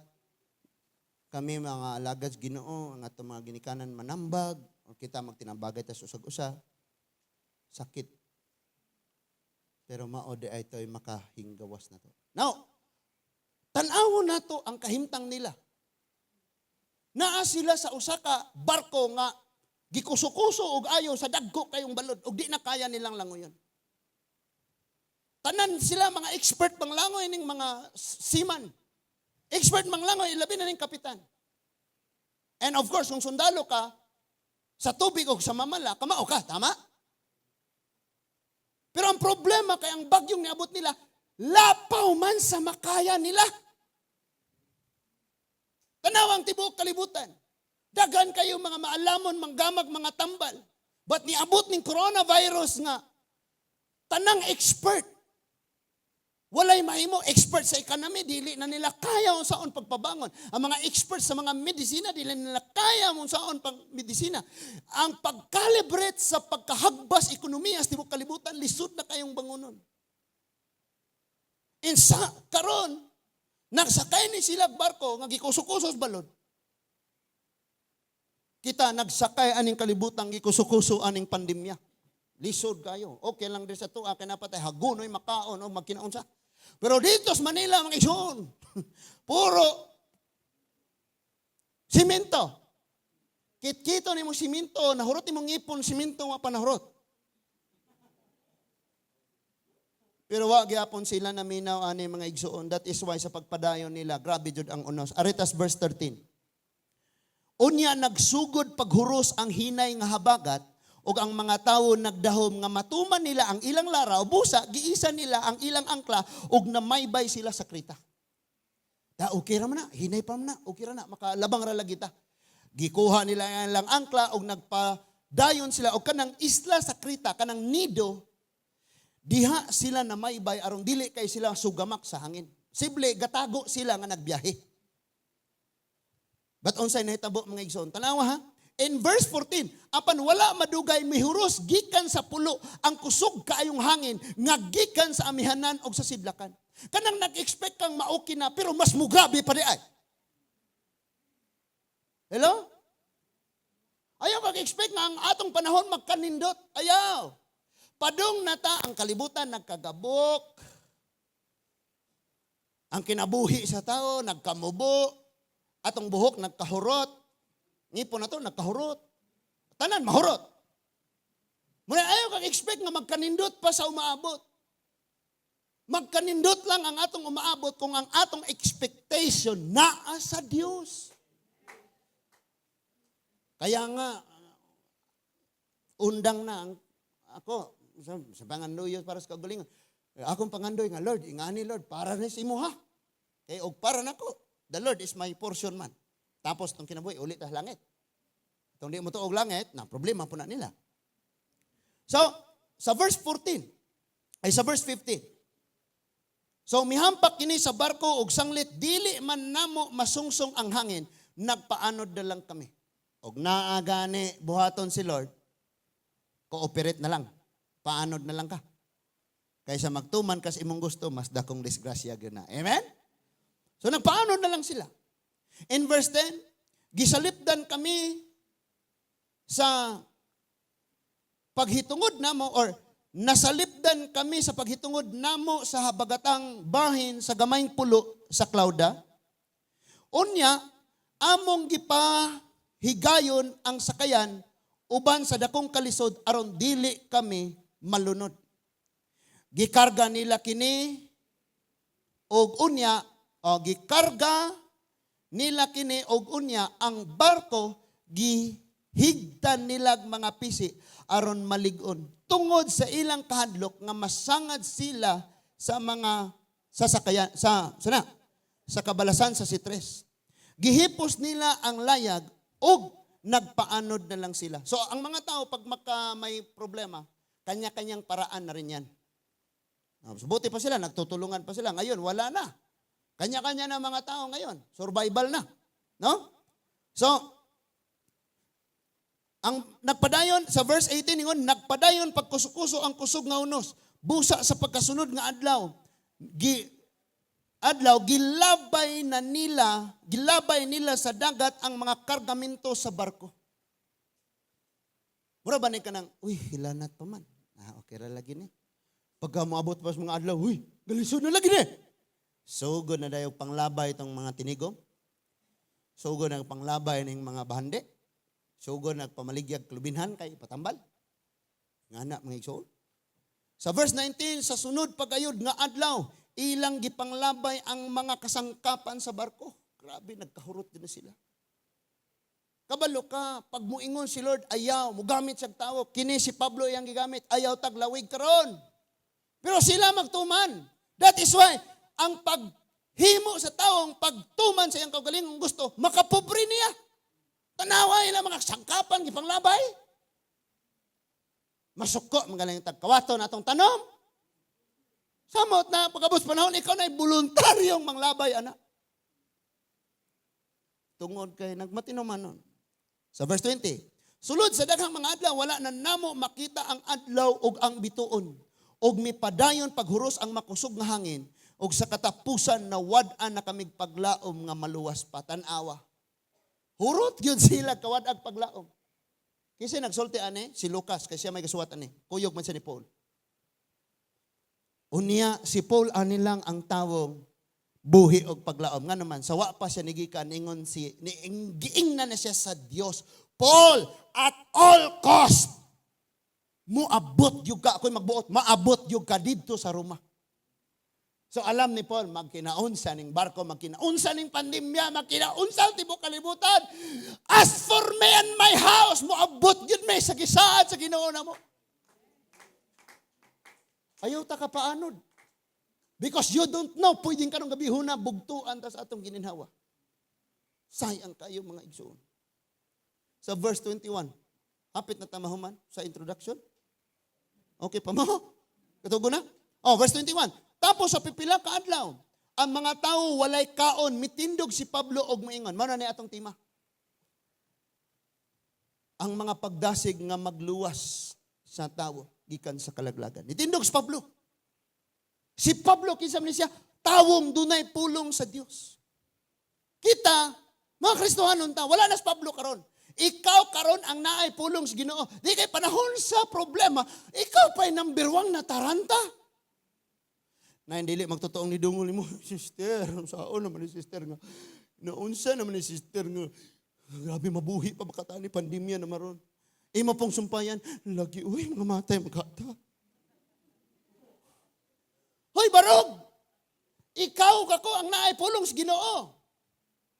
Kami mga alagad sa Ginoo, ang atong mga ginikanan manambag, o kita magtinambagay ta sa usag-usa, sakit. Pero mao di ay to'y makahinggawas na to. Now, tan-awon nato ang kahimtang nila. Naa sila sa usa ka barko nga gikuso-kuso og ayo sa dagko kayong balod ug di na kaya nilang langoyon. Tanan sila mga expert manglangoy ning mga seaman. Expert manglangoy, ilabi na ning kapitan. And of course, kung sundalo ka, sa tubig o sa mamala, kamao ka, tama? Pero ang problema kay ang bagyong niabot nila, lapaw man sa makaya nila. Tanawang tibuok kalibutan. Daghan kayo mga maalamon, manggamag, mga tambal. But niabot ning coronavirus nga, tanang expert, walay mahimo. Expert sa economy, dili na nila kaya unsaon pagpabangon. Ang mga expert sa mga medisina, dili na nila kaya unsaon pag medisina. Ang pag-calibrate sa pagkahagbas ekonomiya sa tibuok kalibutan, lisod na kayong bangunon. In sa karon, Nagsakay ni sila barko nga gikuso-kusos balod. Kita nagsakay aning kalibutan, gikuso-kuso aning pandemya. Lisod kayo. Okay lang din sa tuwa kay napatay hagunoy makaon o magkinaunsa. Pero dito sa Manila, mga igsoon, puro simento. Kitkito nimo simento, nahurot nimo ngipon simento, wa pa nahurot. Pero wa gyapon sila naminaw ani, mga igsoon. That is why sa pagpadayon nila, grabe jud ang unos. Aretas verse 13. Unya nagsugod paghuros ang hinay nga habagat ug ang mga tawo nagdahom nga matuman nila ang ilang laraw, busa giisa nila ang ilang angkla ug namaybay sila sa Krita. Da okay ra man na, hinay pa man na, okay ra na, makalabang ra lagi ta. Gikuha nila ang ilang angkla ug nagpadayon sila og kanang isla sa Krita, kanang Nido, diha sila namaybay aron dili kay sila sugamak sa hangin. Sible gatago sila nga nagbiyahe. But unsay nahitabo, mga igsoon? Tanawa ha. In verse 14, apan wala madugay mihuros gikan sa pulo ang kusog kaayong hangin nga gikan sa amihanan og sa sidlakan. Kanang nag-expect kang maoki na pero mas mugrabe pa di ay. Hello? Ayaw kag-expect nga ang atong panahon magkanindot. Ayaw. Padung nata ang kalibutan nagkagabok. Ang kinabuhi sa tao nagkamubo. Atong buhok nagkahurot. Ngipon na to nagkahurot. Tanan mahurot. Muna ayaw kag expect nga magkanindot pa sa umaabot. Magkanindot lang ang atong umaabot kung ang atong expectation naa sa Dios. Kaya nga undang na ang ako sa pangandoy para sa kaugalingon. Akong pangandoy nga, "Lord, ingani Lord, para ni sa imo ha. Kay og para nako, the Lord is my portion man." Tapos tong kinabuhi ulit sa langit. Kung di mo og langit, na problema po na nila. So, sa verse 14, ay sa verse 15. So mihampak kini sa barko og sanglit dili man namo masungsong ang hangin, nagpaanod na lang kami. Og naa gani buhaton si Lord, cooperate na lang. Paanod na lang ka. Kaysa magtuman kas imong gusto, mas dakong disgrasya gyud na. Amen? So nagpaanod na lang sila. In verse 10, gisalipdan kami sa paghitungod namo or nasalipdan kami sa paghitungod namo sa habagatang bahin sa gamayng pulo sa Clauda. Unya, among gipahigayon ang sakayan uban sa dakong kalisod aron dili kami malunod. Gikarga nila kini og unya o gikarga nila kini og unya ang barko gihigtan nilag mga pisi aron malig-on tungod sa ilang kahadlok nga masangad sila sa mga sasakayan sa sana sa kabalasan sa Sitres. Gihipos nila ang layag og nagpaanod na lang sila. So ang mga tao pag maka may problema, kanya-kanyang paraan na rin yan. So, buti pa sila, nagtutulungan pa sila. Ngayon, wala na. Kanya-kanya na mga tao ngayon. Survival na. No? So, ang nagpadayon sa verse 18 ingon, nagpadayon pagkuso-kuso ang kusog nga unos busa sa pagkasunod nga adlaw adlaw gilabay na nila, gilabay nila sa dagat ang mga kargamento sa barko. Mura ba ni kanang, "Uy, hilanat pa man. Ah, okay ra lagi ni." Pagka moabot pa sa mga adlaw, "Uy, galisod na lagi ni." Sugod na dayo panglabay itong mga tinigom. Sugod na panglabay ning mga bahandi. Sugod na pamaligyag klubinhan kay patambal. Nga na, mga igsoon. Sa verse 19, sa sunod pagayod nga adlaw, ilang gipanglabay ang mga kasangkapan sa barko. Grabe, nagkahurot din na sila. Kabalo ka, pag muingon si Lord, ayaw, mugamit siyang tao. Kini si Pablo iyang gigamit, ayaw taglawig karon. Pero sila magtuman. That is why, ang paghimo sa taong pagtuman sa iyang kaugalingong gusto, makapobre niya. Tanawa ilang mga sangkapan, gipanglabay. Masuko, magaling tagkawato na atong tanom. Samot na, pagkabos panahon, ikaw na voluntaryong manglabay, anak. Tungod kay nagmatinuman nun. Sa verse 20, sulod sa daghang mga adlaw, wala na namo makita ang adlaw ug ang bituon. Ug mipadayon paghuros ang makusog nga hangin. Ug sa katapusan nawad-an na kamig paglaom nga maluwas pa. Tan-awa. Hurot gyud sila kawad-ag paglaom. Kasi nagsulti ani si Lucas kay siya may gasuwat ani. Kuyog man siya ni Paul. Unya si Paul ani lang ang tawong buhi og paglaom. Nga naman, sa wa pa siya nigikan, ingon si, ni, giingnan na siya sa Dios. "Paul, at all cost, muabot gyud ka, ako'y magbuot, maabot gyud ka didto sa Roma." So alam ni Paul, magkinaunsa ning barko, magkinaunsa ning pandemya, magkinaunsa ang tibok kalibutan. "As for me and my house, moabot gyud mi sa gisaad sa Ginoo namo." Ayaw ta ka paanod. Because you don't know, pwedeng karong gabihona, bugtuan ta sa atong gininhawa. Sayang kayo, mga igsoon. Sa verse 21, hapit na ta mahuman sa introduction. Okay pa mo? Katugo na? Oh, verse 21. Tapos sa pipila ka adlaw, ang mga tao walay kaon, mitindog si Pablo og moingon. Mao na ni atong tema. Ang mga pagdasig nga magluwas sa tawo gikan sa kalaglagan. Nitindog si Pablo. Si Pablo, kinsa man siya? Tawong dunay pulong sa Dios. Kita, mga Kristohanon ta, wala na si Pablo karon. Ikaw karon ang naay pulong sa Ginoo. Di kay panahon sa problema, ikaw pa'y number one na taranta. Na hindi magtotoong ni dungol mo, "Sister, saan naman ni sister nga? Naunsa naman ni sister nga? Grabe, mabuhi pa baka ni pandemya na maron." Imo pong sumpayan, "Lagi, uy, mga matay magkata." Hoy, barog! Ikaw kako ang naay pulong sa Ginoo.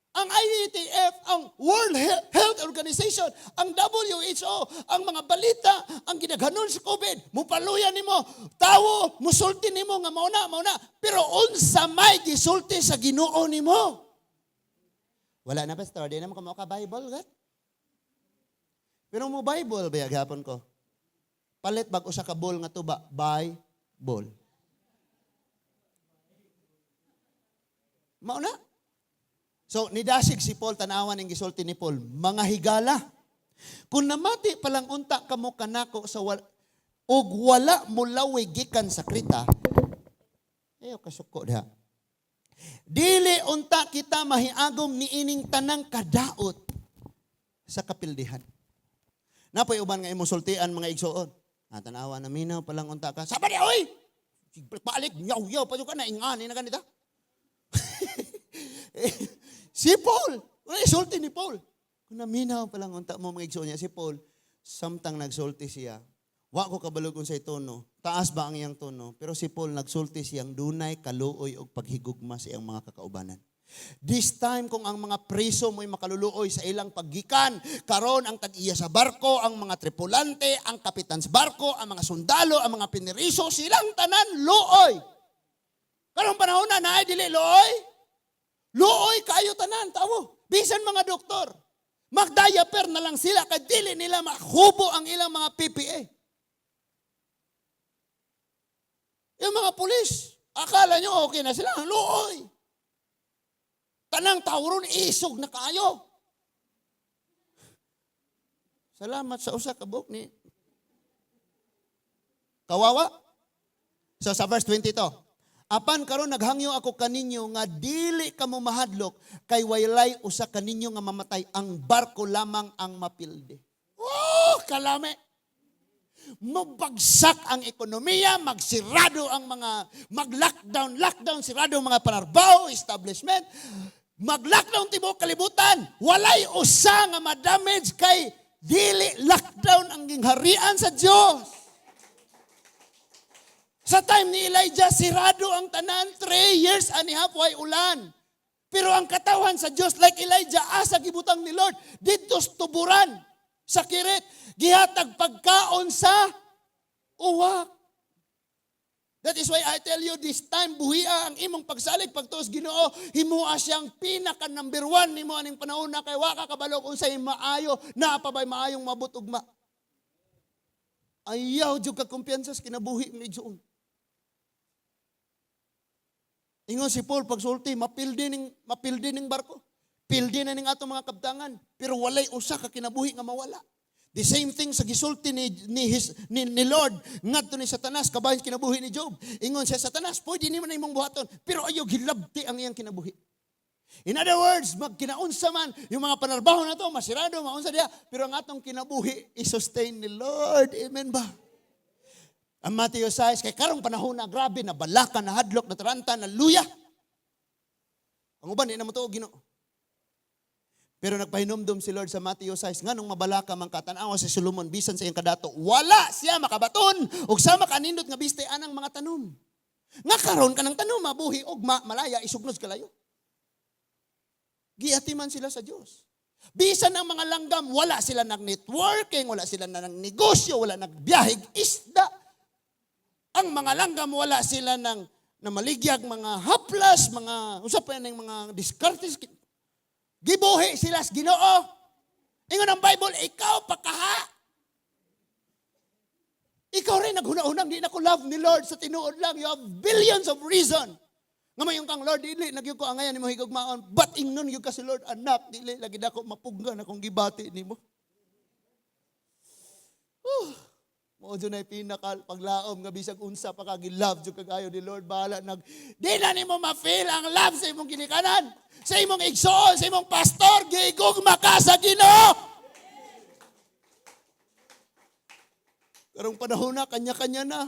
Ang IATF, ang World Health Organization, ang WHO, ang mga balita, ang gidaghanon sa COVID, mupaluya nimo, tawo, musulti nimo nga mauna, mauna, pero unsa may gisulti sa Ginoo nimo? "Wala na, pastor, di na mo ka Bible, gat." Pero mo Bible ba gihapon ko? Palit bag usa ka ball nga tuba, Bible. Mao na. So, nidasig si Paul, tanawan ang gisulti ni Paul, "Mga higala, kung namati palang unta kamo kanako sa wal, ug wala mulawig gikan sa Kreta," ayo kasuko diha. "Dili unta kita mahiagom niining tanang kadaot sa kapildihan." Napoy uban nga imong sultian, mga igsuon. Ah, tanawa na minaw palang unta ka. Sabi niya, "Oy! Balik, yaw-yaw pa ka na, ingani na ganita." Si Paul, ano isulti ni Paul? Kung naminaw palang unta mo, mga igsuon niya, si Paul, samtang nagsulti siya, wa ko kabalo kung sa tono, taas ba ang iyang tono, pero si Paul nagsulti siyang dunay kaluoy og paghigugma sa iyang mga kakaubanan. This time, kung ang mga preso mo'y makaluluoy sa ilang paggikan, karon ang tag-iya sa barko, ang mga tripulante, ang kapitan sa barko, ang mga sundalo, ang mga piniriso, silang tanan luoy. Karong panahon na, naay dili luoy? Luoy kayo tanan, tawo. Bisan mga doktor, mag-diaper na lang sila kay dili nila mahubo ang ilang mga PPE. Yung mga pulis, akala nyo okay na sila, luoy. Tanang tao ron, isog na kayo. Salamat sa usa ka buok ni kawawa. So sa verse 22, "Apan karon naghangyo ako kaninyo nga dili kamo mahadlok kay walay usa kaninyo nga mamatay, ang barko lamang ang mapildi." Oh, kalame. Mabagsak ang ekonomiya, magsirado ang mga, mag-lockdown, lockdown, sirado ang mga panarbaho, establishment. Mag-lockdown tibuok kalibutan, walay usa nga ma-damage kay dili lockdown ang gingharian sa Dios. Sa time ni Elijah, sirado ang tanan, 3 years and a half, way ulan. Pero ang katawhan sa Dios, like Elijah, asa gibutang ni Lord? Didto sa tuburan, sa Kirit, gihatag pagkaon sa uwak. That is why I tell you, this time, buhia ang imong pagsalig, pagtuos Ginoo, himua siyang pinaka number 1 nimo aning panahon na kay wa ka kabalo kung unsay maayo, naa pa ba'y maayong mabot ugma. Ayaw jud ka kumpiyansa sa kinabuhi ni igsoon. Ingon si Paul pagsulti, mapildi ning barko. Pildi na ning atong mga kabtangan, pero walay usa ka kinabuhi nga mawala. The same thing sa gisulti ni Lord ngadto ni Satanas kabahin kinabuhi ni Job. Ingon siya, "Satanas, pwede nimo na imong buhaton," pero ayaw gilabti ang iyang kinabuhi. In other words, magkinaunsa man yung mga panarbaho na to, masirado, maunsa diya, pero ang atong kinabuhi, i-sustain ni Lord. Amen ba? Ang Matthew 6, kay karong panahon na grabe, na balaka, na hadlok, na taranta, na luya. Ang uban, di na mo tuo Ginoo. Pero nagpahinumdum si Lord sa Matthew 6, nganong mabalaka man ka, tan-awa si Solomon, bisan sa iyang kadato, wala siya makabaton, ug sama kanindot nga biste anang mga tanom. Nga karon kanang tanom mabuhi og malaya isugnod kalayo. Giatiman sila sa Dios. Bisan ang mga langgam, wala sila nag-networking, wala sila nang negosyo, wala nagbiyahig isda. Ang mga langgam, wala sila ng namaligyag mga haplas, mga unsa pa yan mga diskartes. Gibuhi sila sa Ginoo. Ingon ang Bible, ikaw pakaha. Ikaw rin naghuna-hunang di na ko love ni Lord sa tinuod lang. You have billions of reason. Nga mayon kang Lord, dili nagyud ko angayan nimo higugmaon. But ingnon gyud ka si Lord, "Anak, dili lagi dako mapugnan akong gibati nimo." Mao jud nay pinaka paglaom nga bisag unsa pa ka, gi-love jud kag-ayo ni Lord, bahala nag di na nimo ma-feel ang love sa imong ginikanan, sa imong igsoon, sa imong pastor, gigugma ka sa Ginoo. Karong panahon na kanya-kanya na.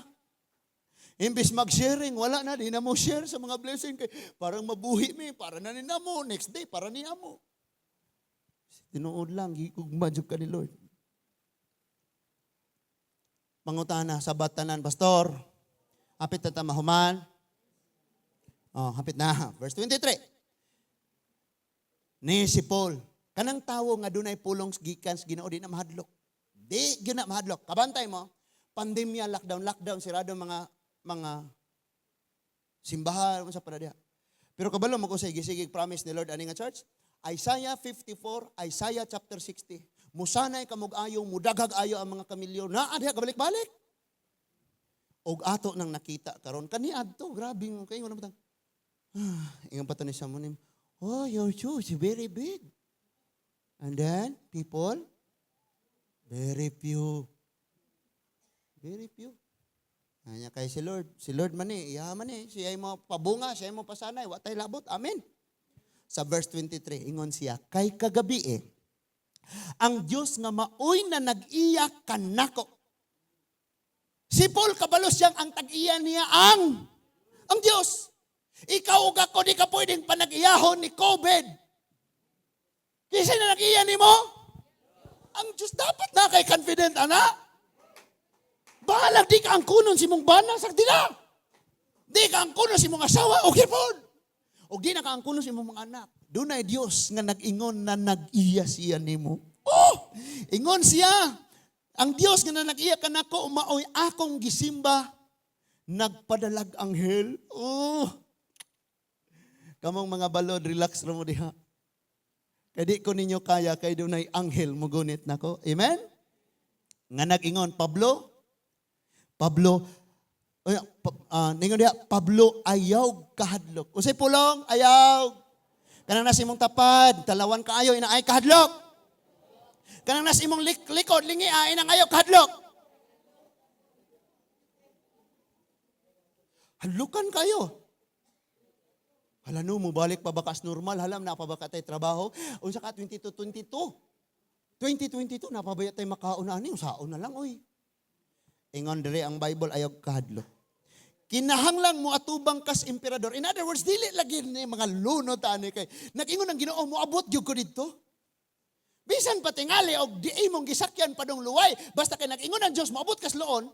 Imbis mag-sharing, wala na, di na mo share sa mga blessing. Kay parang mabuhi mi, para na ni namo, next day, para ni amo. Tinuod lang, gigugma jud ka ni Lord. Pangutana sa batanan, "Pastor, hapit na ta mahuman?" Oh, hapit na. Verse 23. Ni si Paul, kanang tawo nga dunay pulong gikan sa Ginoo, di na mahadlok. Di gyud na mahadlok. Kabantay mo, pandemya, lockdown, lockdown, sirado mga simbahan sa para. Pero kabalo mo ko sa gisigig promise ni Lord ani nga church. Isaiah 54, Isaiah chapter 60. Musanay kamog ayo, mudaghag ayo ang mga kamilyo. Naa diha kabalik-balik. Og ato nang nakita karon kaniadto, grabe mo kay wala butang. Ah, ingon pa to ni Samonim, "Oh, your church is very big. And then people very few." Very few. Anya kay si Lord, si Lord man ni, iya man ni, siya mo pabunga, siya mo pasanay, wa tay labot. Amen. Sa verse 23, ingon siya, kay kagabi eh, ang Dios nga maoy na nag-iya kanako. Si Paul kabalo siyang ang tag-iya niya ang Dios. Ikaw ug ako, di ka pwedeng panag-iyahon ni COVID. Kinsa na nag-iya nimo? Ang Diyos. Dapat na kay confident, ana. Bahalag di ka angkunon sa imong bana, sakti na. Di ka angkunon sa imong asawa, okay po. O di na ka angkunon sa imong mga anak. Dunay Dios nga nag-ingon na nag-iya siya nimo. Oh! Ingon siya, ang Dios nga na nag-iya kanako, maoy akong gisimba, nagpadalag anghel. Oh! Kamong mga balod, relax ra mo diha. Kay di ko ninyo kaya, kay dunay anghel mugunit nako. Amen? Nga nag-ingon, "Pablo, Pablo," oy, ningon diha, "Pablo, ayaw kahadlok." Unsay pulong? Ayaw. Kanang nasa imong tapad, talawan kaayo, ina ay kahadlok. Kanang nasa imong likod, lingi, ay inang ayaw kahadlok. Hadlukan kayo. Hala no, mubalik pa ba kas normal? Halam, na pa ba ka tay trabaho? Unsa ka 22-22? 2022, napabaya tayo makaon ani, usaon na lang, oy. Ingon diri ang Bible, ayaw kahadlok. Kinahanglang mo atubang kas emperador. In other words, dili lagi ni mga lunod ani kay nag-ingon ang Ginoo, moabot gyud ko didto. Bisan pa tingali og di imong gisakyan padong luway, basta kay nag-ingon ang Dios moabot kas loon.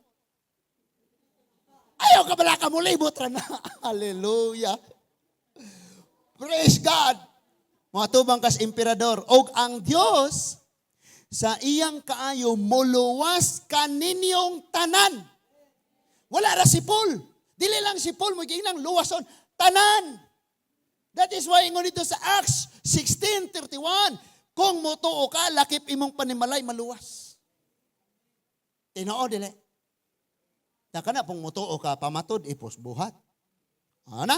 Ayaw ka bala ka mo libot ra na. Hallelujah. Praise God. Moatubang kas emperador og ang Dios sa iyang kaayo moluwas kaninyong tanan. Wala ra si Paul. Dili lang si Paul mo giinang luwason tanan. That is why ingon dito sa Acts 16:31, kung motuo ka, lakip imong panimalay maluwas. Tinuod dili? Ta kana pong motuo ka pamatod ipos buhat. Ana?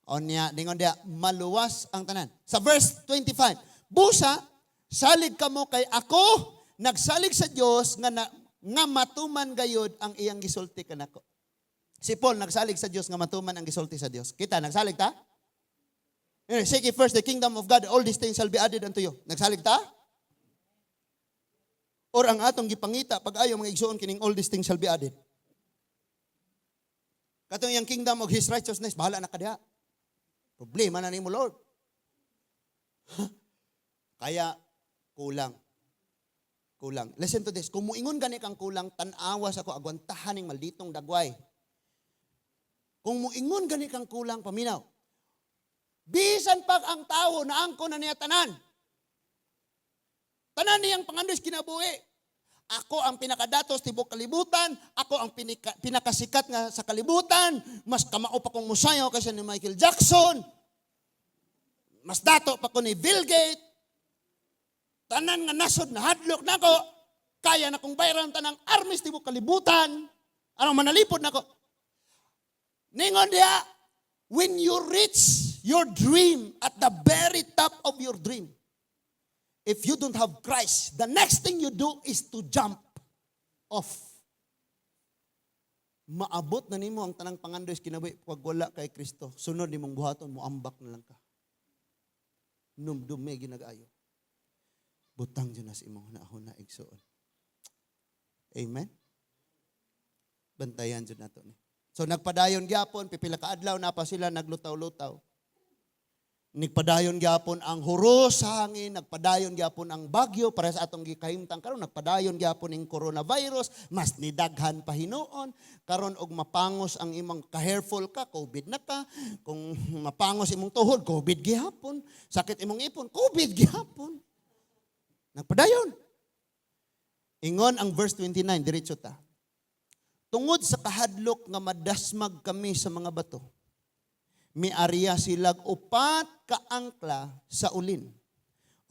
Onya ningon diya maluwas ang tanan. Sa verse 25, busa salig kamo kay ako Nagsalig sa Dios nga na, nga matuman gayod ang iyang gisulti kanako. Si Paul nagsalig sa Dios nga matuman ang gisulti sa Dios. Kita, nagsalig ta? "Seek ye first the kingdom of God, all these things shall be added unto you." Nagsalig ta? Or ang atong gipangita pag ayo, mga igsuon, kining "all these things shall be added"? Katong iyang kingdom of His righteousness, bahala na ka diha. Problema na nimo, Lord. Kaya kulang. Kulang. Listen to this. Kung muingon gani kang kulang, tan-awa sa ko, agwantahan ning malditong dagway. Kung muingon gani kang kulang, paminaw. Bisan pag ang tao naangko na niya tanan. Tanan niyang pangandoy sa kinabuhi. Ako ang pinakadatos tibok kalibutan, ako ang pinakasikat nga sa kalibutan, mas kamao pa kong musayaw kaysa ni Michael Jackson, mas dato pa ko ni Bill Gates, tanan nga nasod na hadlok nako, kaya na kong bayaran tanang armies tibok kalibutan, anong manalipod nako. Ningon diha, when you reach your dream, at the very top of your dream, if you don't have Christ, the next thing you do is to jump off. Maabot na nimo ang tanang pangandoy sa kinabuhi pag wala kay Kristo. Sunod nimong buhaton, muambak na lang ka. Numdumi ginag-ayo. Butang dyan na sa imong hunahuna, igsuon. Amen? Bantayan dyan nato ni. So nagpadayon gyapon, pipila ka adlaw na pa sila naglutaw-lutaw. Nagpadayon gyapon ang huros sa hangin, nagpadayon gyapon ang bagyo para sa atong gikahimtang karon, nagpadayon gyapon ning coronavirus, mas nidaghan pa hinuon. Karon og mapangos ang imong ka-hairfall ka, COVID na ka. Kung mapangos imong tuhod, COVID gihapon. Sakit imong ipon, COVID gihapon. Nagpadayon. Ingon ang verse 29, diretso ta. Tungod sa kahadlok nga madasmag kami sa mga bato, miarya silag upat ka angkla sa ulin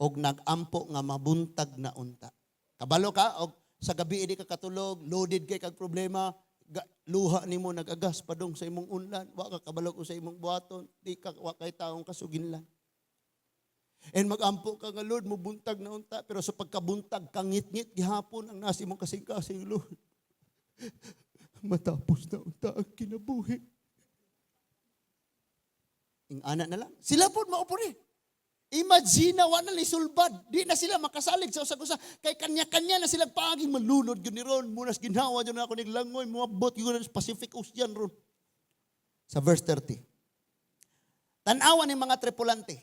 og nagampo nga mabuntag na unta. Kabalo ka og sa gabi di ka katulog, loaded kay kag problema, luha nimo nagagas padung sa imong unlan, wa ka kabalo sa imong buhaton, di ka wa kay taong kasuginlan. And magampo ka nga, "Lord, mubuntag na unta," pero sa pagkabuntag kangit-ngit gihapon ang nasa imong kasing-kasing, "Lord. Matapos na unta ang kinabuhi." Ing-ana na lang. Sila po mao po ni. Imagine na wa na ni sulbad. Di na sila makasalig sa usag-usa. Kay kanya-kanya na sila paaging malunod yun ni ron. Munas ginhawa yun ako naglangoy. Muabot yun sa Pacific Ocean ron. Sa verse 30. Tanawa ni mga tripulante.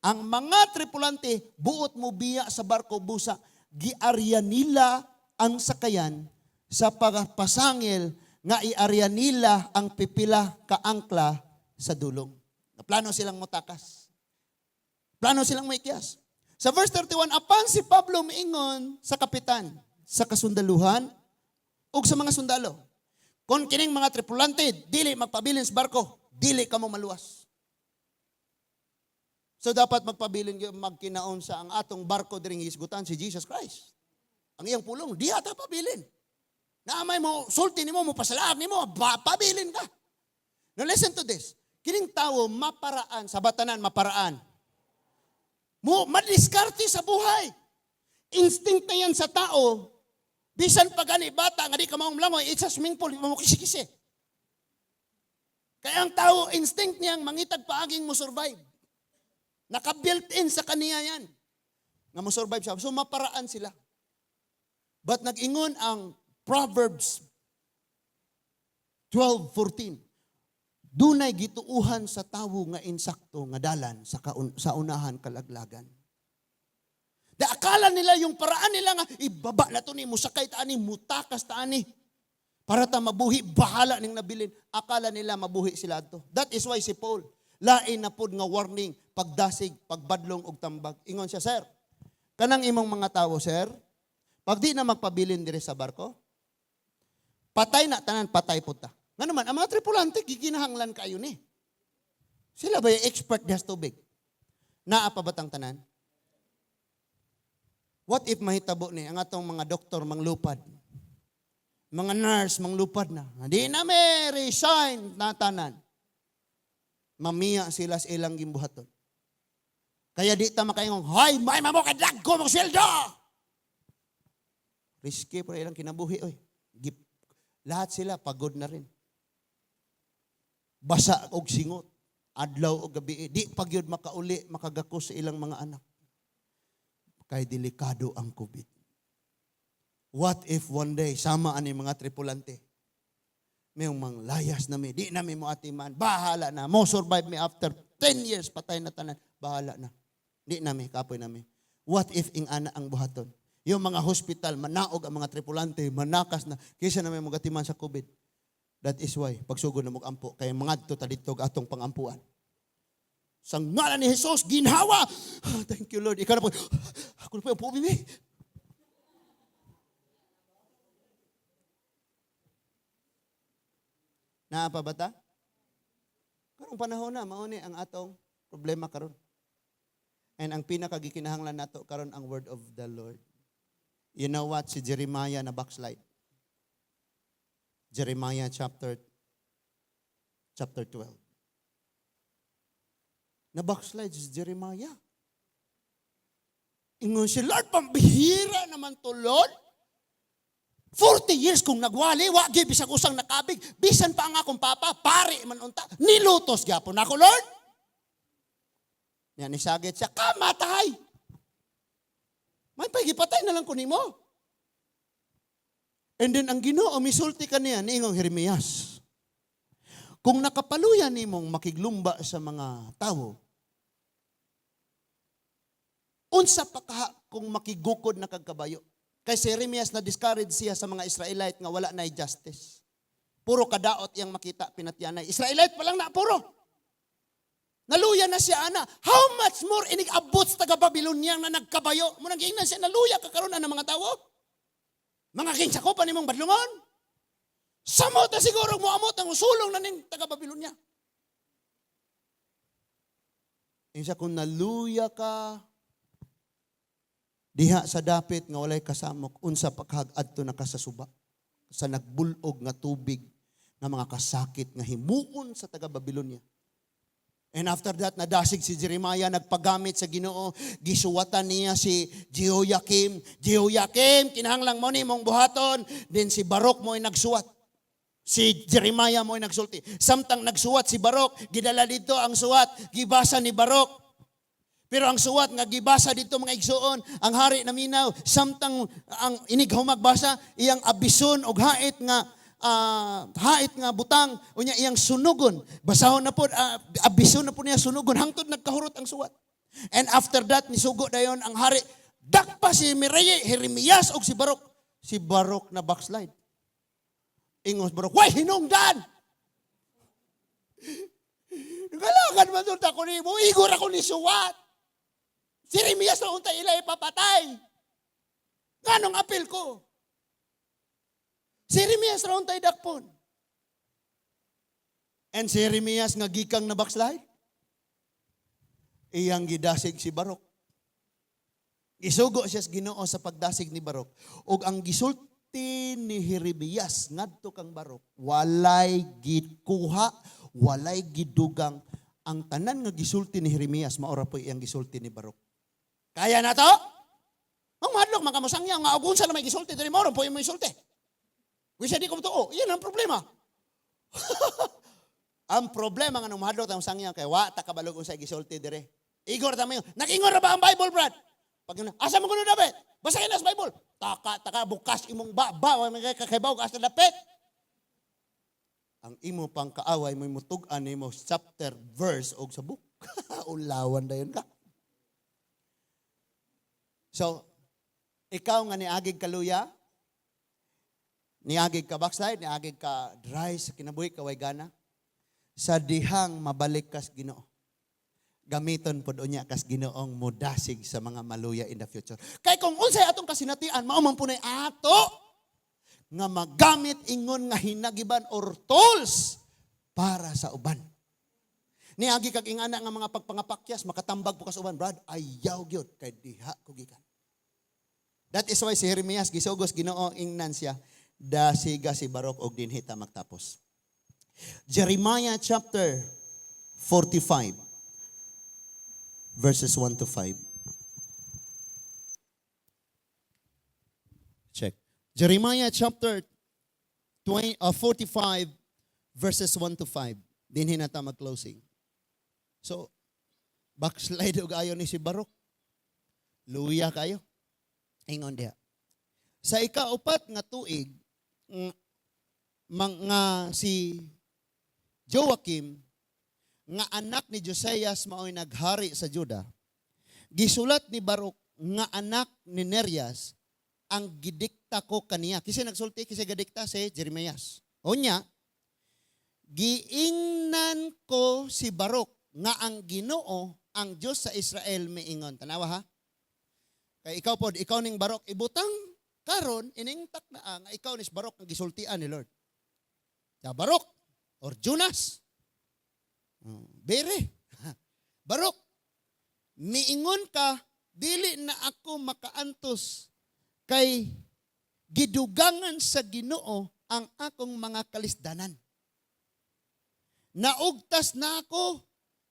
Ang mga tripulante, buot mo biya sa barko busa, giarya nila ang sakayan sa pagpasangil nga iarya nila ang pipila ka angkla sa dulong. Plano silang motakas. Plano silang maikyas. Sa verse 31, apan si Pablo miingon sa kapitan, sa kasundaluhan, ug sa mga sundalo, "Kung kining mga tripulante, dili magpabilin sa barko, dili kamo maluwas." So dapat magpabilin magkinaon sa ang atong barko diring hisgutan si Jesus Christ. Ang iyang pulong, di ata pabilin. Naamay mo, sulti nimo, mo pasalaag nimo, pabilin ka. Now listen to this. Kining tao maparaan, sa batanan maparaan. Mo madiskarte sa buhay. Instinct na yan sa tao. Bisan pa gani bata nga di ka maong langoy, it's a swimming pool, mo kisi-kisi. Kaya ang tao, instinct niyang mangitag paaging mo survive. Naka-built in sa kaniya yan. Nga mo survive siya. So maparaan sila. But nag-ingon ang Proverbs 12:14. Dunay gituuhan sa tawo nga insakto nga dalan sa unahan kalaglagan. Da akala nila yung paraan nila nga ibaba na to ni musakay ta ani, mutakas ta ani para ta mabuhi, bahala ning nabilin. Akala nila mabuhi sila adto. That is why si Paul lain na pod nga warning pagdasig, pagbadlong og tambag. Ingon siya, "Sir, kanang imong mga tawo, sir, pag di na magpabilin diri sa barko, patay na tanan, patay pud ta." Nga naman, ang mga tripulante, giginahanglan kayo ni. Sila ba yung expert diha sa tubig? Naa pa batang tanan? What if mahitabo ni ang atong mga doktor manglupad? Mga nurse manglupad na. Di na may resign na tanan. Mamiya sila sa ilang gimbuhaton. Kaya di ta makaingon, "Hoy, may mamo kay dagko mong sweldo!" Risky pero ilang kinabuhi oy. Lahat sila pagod na rin. Basa og singot, adlaw og gabi, di pa gyud makauli, makagakos sa ilang mga anak. Kay delikado ang COVID. What if one day, sama ani mga tripulante, may manglayas na mi, di na mi mo atiman, bahala na, mo survive mi after 10 years, patay na tanan, bahala na. Di na mi, kapoy na mi. What if ing-ana ang buhaton? Yung mga hospital, manaog ang mga tripulante, manakas na, kaysa na may magatiman sa COVID. That is why, pagsugod na mag-ampo, kaya mangadto ta dito atong pangampuan. Sa ngalan ni Jesus, ginhawa! Ah, thank you, Lord. Ikaw na po, ako na po, po, bibi. Naa pa ba ta? Karong panahon na, mauni ang atong problema karon. And ang pinakagikinahanglan nato karon ang word of the Lord. You know what? Si Jeremiah na backslide. Jeremiah chapter 12. Na backslide si Jeremiah. Ingon si Lord, pambihira naman to, Lord. 40 years kong nagwali, wa gyud bisag usang nakabig, bisan pa ang akong papa, pare man unta, nilutos gyapon ako, Lord. Nya nisagit siya, kamatay. May pagipatay na lang ko nimo. And then ang Ginoo misulti kaniya niingong Jeremias. Kung nakapaluya nimong makiglumba sa mga tawo, unsa pa kaha kung makigukod na kag kabayo? Kay si Jeremias na discourage siya sa mga Israelite nga wala na justice. Puro kadaot iyang makita pinatyanay. Israelite pa lang na puro. Naluya na siya ana. How much more inig abot sa taga Babylonian na nagkabayo? Munang giingnan siya naluya ka karon na mga tawo. Mga kinsakopan nimong badlungon. Samot na siguro moamot ang usulong na ning taga Babylonia. Insa kung naluya ka diha sa dapit nga walay kasamok, unsa pa kahag adto na ka sa suba, sa nagbulog nga tubig nga mga kasakit nga himuon sa taga Babylonia. And after that, nadasig si Jeremiah, nagpagamit sa Ginoo, gisuwatan niya si Jehoiakim. Jehoiakim, kinahanglang mo ni mong buhaton. Then si Baruch mo'y nagsuwat. Si Jeremiah mo'y nagsulti. Samtang nagsuwat si Baruch, gidala dito ang suwat, gibasa ni Baruch. Pero ang suwat nga gibasa dito mga igsuon, ang hari naminaw, samtang ang inig humagbasa, iyang abison og hait nga butang, unya iyang sunugon. Basahon na po, abison na po niya sunugon, hangtod nagkahurot ang suwat. And after that, nisugo dayon ang hari. Dakpa si Mireye, Jeremias og si Baruch. Si Baruch na backslide. Ingos Baruch, way hinungdan! Galagan man doon ako ni mo, igor ako ni suwat. Si Jeremias na unta ila ipapatay. Nganong apil ko? Si Jeremias ra untay dakpon. And si Jeremias nga gikang na backslide, iyang gidasig si Baruch. Gisugo siya sa Ginoo sa pagdasig ni Baruch. Og ang gisulti ni Jeremias ngadto kang Baruch, walay gikuha, walay gidugang. Ang tanan nga gisulti ni Jeremias, maora po iyang gisulti ni Baruch. Kaya na to? Ang mahadlok, mga kamusangya, nga og unsa na may gisulti, diri mao po imo gisulti. Wisa di ko tuo. Iyan ang problema. Ang problema nga nung mahadlok ang sangya kay wa ta kabalog unsay gisulti dire. Igor ta mayo. Nag-ingon ra ba ang Bible, Brad? Pag yun, asa mo kuno dapit? Basahin na sa Bible. Taka taka bukas imong ba ba wa may kakaibaw asa dapit. Ang imo pang kaaway mo mutug-an nimo chapter verse og sa book. Ulawan dayon ka. So, ikaw nga niagig kaluya, niagig ka backslide, niagig ka dry sa kinabuhi, kaway gana, sa dihang mabalik kas Ginoo. Gamiton pod unya kas Ginoong mudasig sa mga maluya in the future. Kay kung unsay atong kasinatian, mao man punay ato nga magamit ingon nga hinagiban or tools para sa uban. Niagi kag ingana nga mga pagpangapakyas, makatambag po kas uban, Brad, ayaw gyud kay diha ko gikan. That is why si Jeremias gisugos Ginoo ingnan siya, dasiga si Baruch og dinhi ta magtapos. Jeremiah chapter 45 verses 1 to 5. Check. Jeremiah chapter 20, 45 verses 1 to 5. Dinhi na ta mag-closing. So, backslide og ayo ni si Baruch. Luya kayo. Ingon diha. Sa ikaupat nga tuig, mga si Joachim nga anak ni Josias mao'y naghari sa Juda, gisulat ni Baruch nga anak ni Nerias ang gidikta ko kaniya. Kasi nagsulti, kasi gadikta si Jeremias. Unya, giingnan ko si Baruch nga ang Ginoo, ang Dios sa Israel, miingon. Tanawa ha. Kay ikaw pod, ikaw ning Baruch, ibutang karon ining takna nga ikaw ni Baruch ang gisultian ni Lord. Ya Baruch or Jonas. Bere. Baruch, miingon ka, dili na ako makaantos kay gidugangan sa Ginoo ang akong mga kalisdanan. Naugtas na ako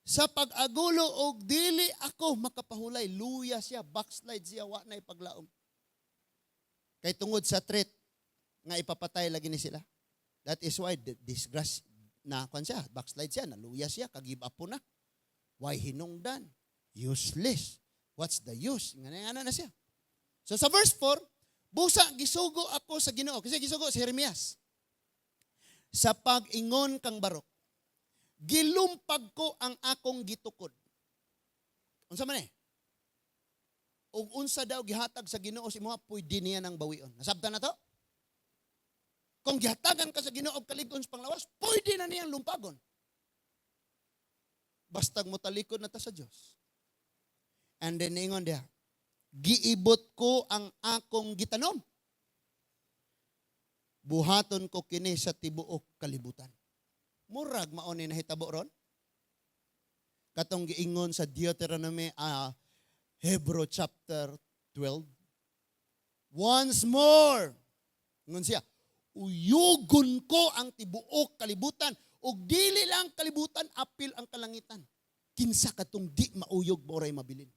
sa pag-agulo og dili ako makapahulay. Luya siya, backslide siya, wa na ipaglaom. Kay tungod sa threat nga ipapatay lagi ni sila. That is why the disgrace na kwan siya, backslide siya, naluya siya, ka-give up po na. Why hinungdan? Useless. What's the use? Nga na na siya. So sa verse 4, busa gisugo ako sa Ginoo. Kasi gisugo si Jeremias. Sa pag-ingon kang Barok, gilumpag ko ang akong gitukod. Unsa man eh? Ug unsa daw gihatag sa Ginoo sa imoha, pwede niya nang bawion. Nasabtan na to? Kung gihatagan ka sa Ginoo og kalig-on sa panglawas, pwede na niyang lumpagon. Bastag mo talikod na ta sa Dios. And then ingon diha, giibot ko ang akong gitanom. Buhaton ko kini sa tibuok kalibutan. Murag mao ni nahitabo ron. Katong giingon sa Deuteronomy, Hebrew chapter 12. Once more, ingon siya, uyugon ko ang tibuok kalibutan ug dili lang kalibutan, apil ang kalangitan. Kinsa katong di mauyog, moray mabilin.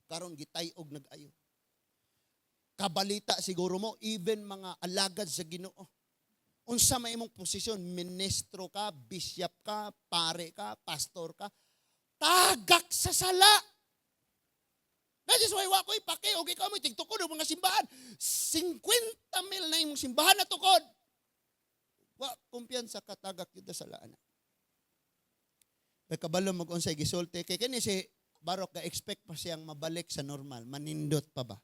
Karon gitay-og nag-ayo. Kabalita siguro mo, even mga alagad sa Ginoo. Unsa may imong posisyon, ministro ka, bishop ka, pare ka, pastor ka, tagak sa sala. That is why wa ko'y pake og ikaw mo tigtukod og mga simbahan. 50 mil na imong simbahan na tukod. Wa kumpiyansa ka, tagak yun sa laan. Kay kabalo mag unsay gisulti kay kini si Barok ga expect pa siyang mabalik sa normal, manindot pa ba?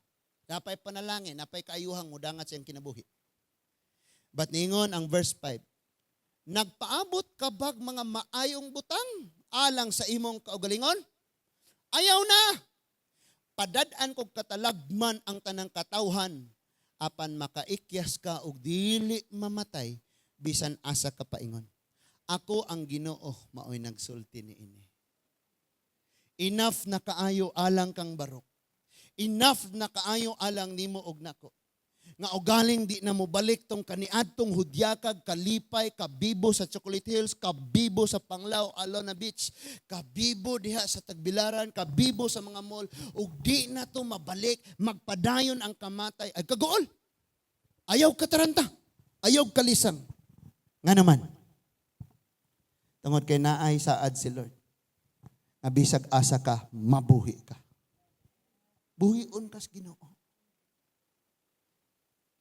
Napay panalangin, napay kaayuhang mudangat siyang kinabuhi. But ningon ang verse 5, nagpaabot ka bag mga maayong butang alang sa imong kaugalingon? Ayaw na! Padad-an kog katalagman ang tanang katawhan apan makaikyas ka og dili mamatay bisan asa ka paingon. Ako ang Ginoo maoy nagsulti niini. Enough na kaayo alang kang Barok. Enough na kaayo alang nimo og nako. Nga ugaling di na mo balik tong kaniadtong hudyakag, kalipay, kabibo sa Chocolate Hills, kabibo sa Panglao, Alona Beach, kabibo diha sa Tagbilaran, kabibo sa mga mall, ug di na to mabalik, magpadayon ang kamatay. Ay kagool. Ayaw kataranta. Ayaw kalisang. Nga naman, tungod kay naay saad si Lord. Nga bisag asa ka, mabuhi ka. Buhion kas Ginoo.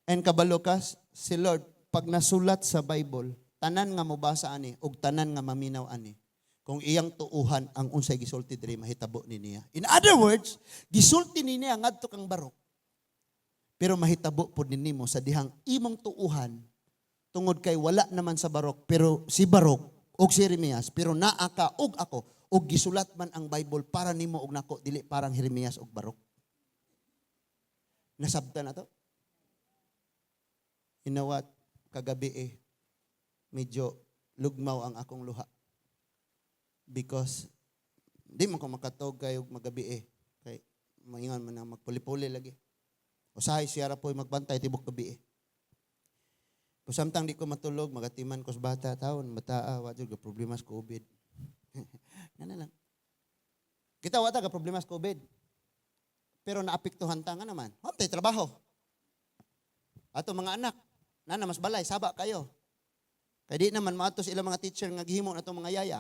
And kabalo kas, si Lord, pag nasulat sa Bible, tanan nga mobasa ani, ug tanan nga maminaw ani, kung iyang tuuhan ang unsay gisulti diri, mahitabo ni niya. In other words, gisulti ni niya ngadto kang Barok. Pero mahitabo pod ni nimo sa dihang imong tuuhan tungod kay wala naman sa Barok, pero si Barok og si Jeremias, pero naa ka og ako og gisulat man ang Bible para nimo og nako, dili parang Jeremias og Barok. Nasabtan na to? You know what? Kagabi eh, medyo lugmaw ang akong luha. Because, di man ko makatog kayo magabi eh. Kay, maingon man na magpuli-puli lagi. Usahay siya ra po magbantay tibok gabi eh. Kung samtang di ko matulog, magatiman ko sa bata, taon, bata, ah, wa jud ga problema sa COVID. Nga na lang. Kita wa ta ga problema sa COVID. Pero naapektuhan ta nga naman. Wa tay trabaho. Ato mga anak, nana mas balay, saba kayo. Kay di naman maatos ilang mga teacher nga gihimo na mga yaya.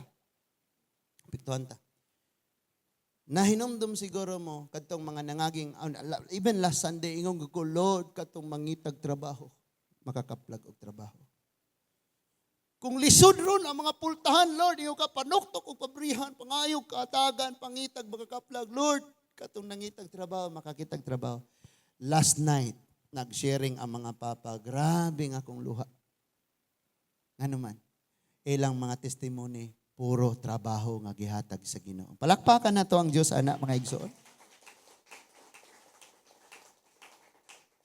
Apektuhan ta. Nahinumdum siguro mo kadtong mga nangaging, even last Sunday, ingon ko, "Lord, katong mangitag trabaho, makakaplag og trabaho. Kung lisod ron ang mga pultahan, Lord, iyo ka panuktok og pabrihan, pangayog kaatagan, pangitag makakaplag. Lord, katong nangitag trabaho, makakitag trabaho." Last night, nag-sharing ang mga papa, grabe nga akong luha. Ngano man, ilang mga testimony, puro trabaho nga gihatag sa Ginoo. Palakpakan nato ang Diyos, anak, mga igsoon.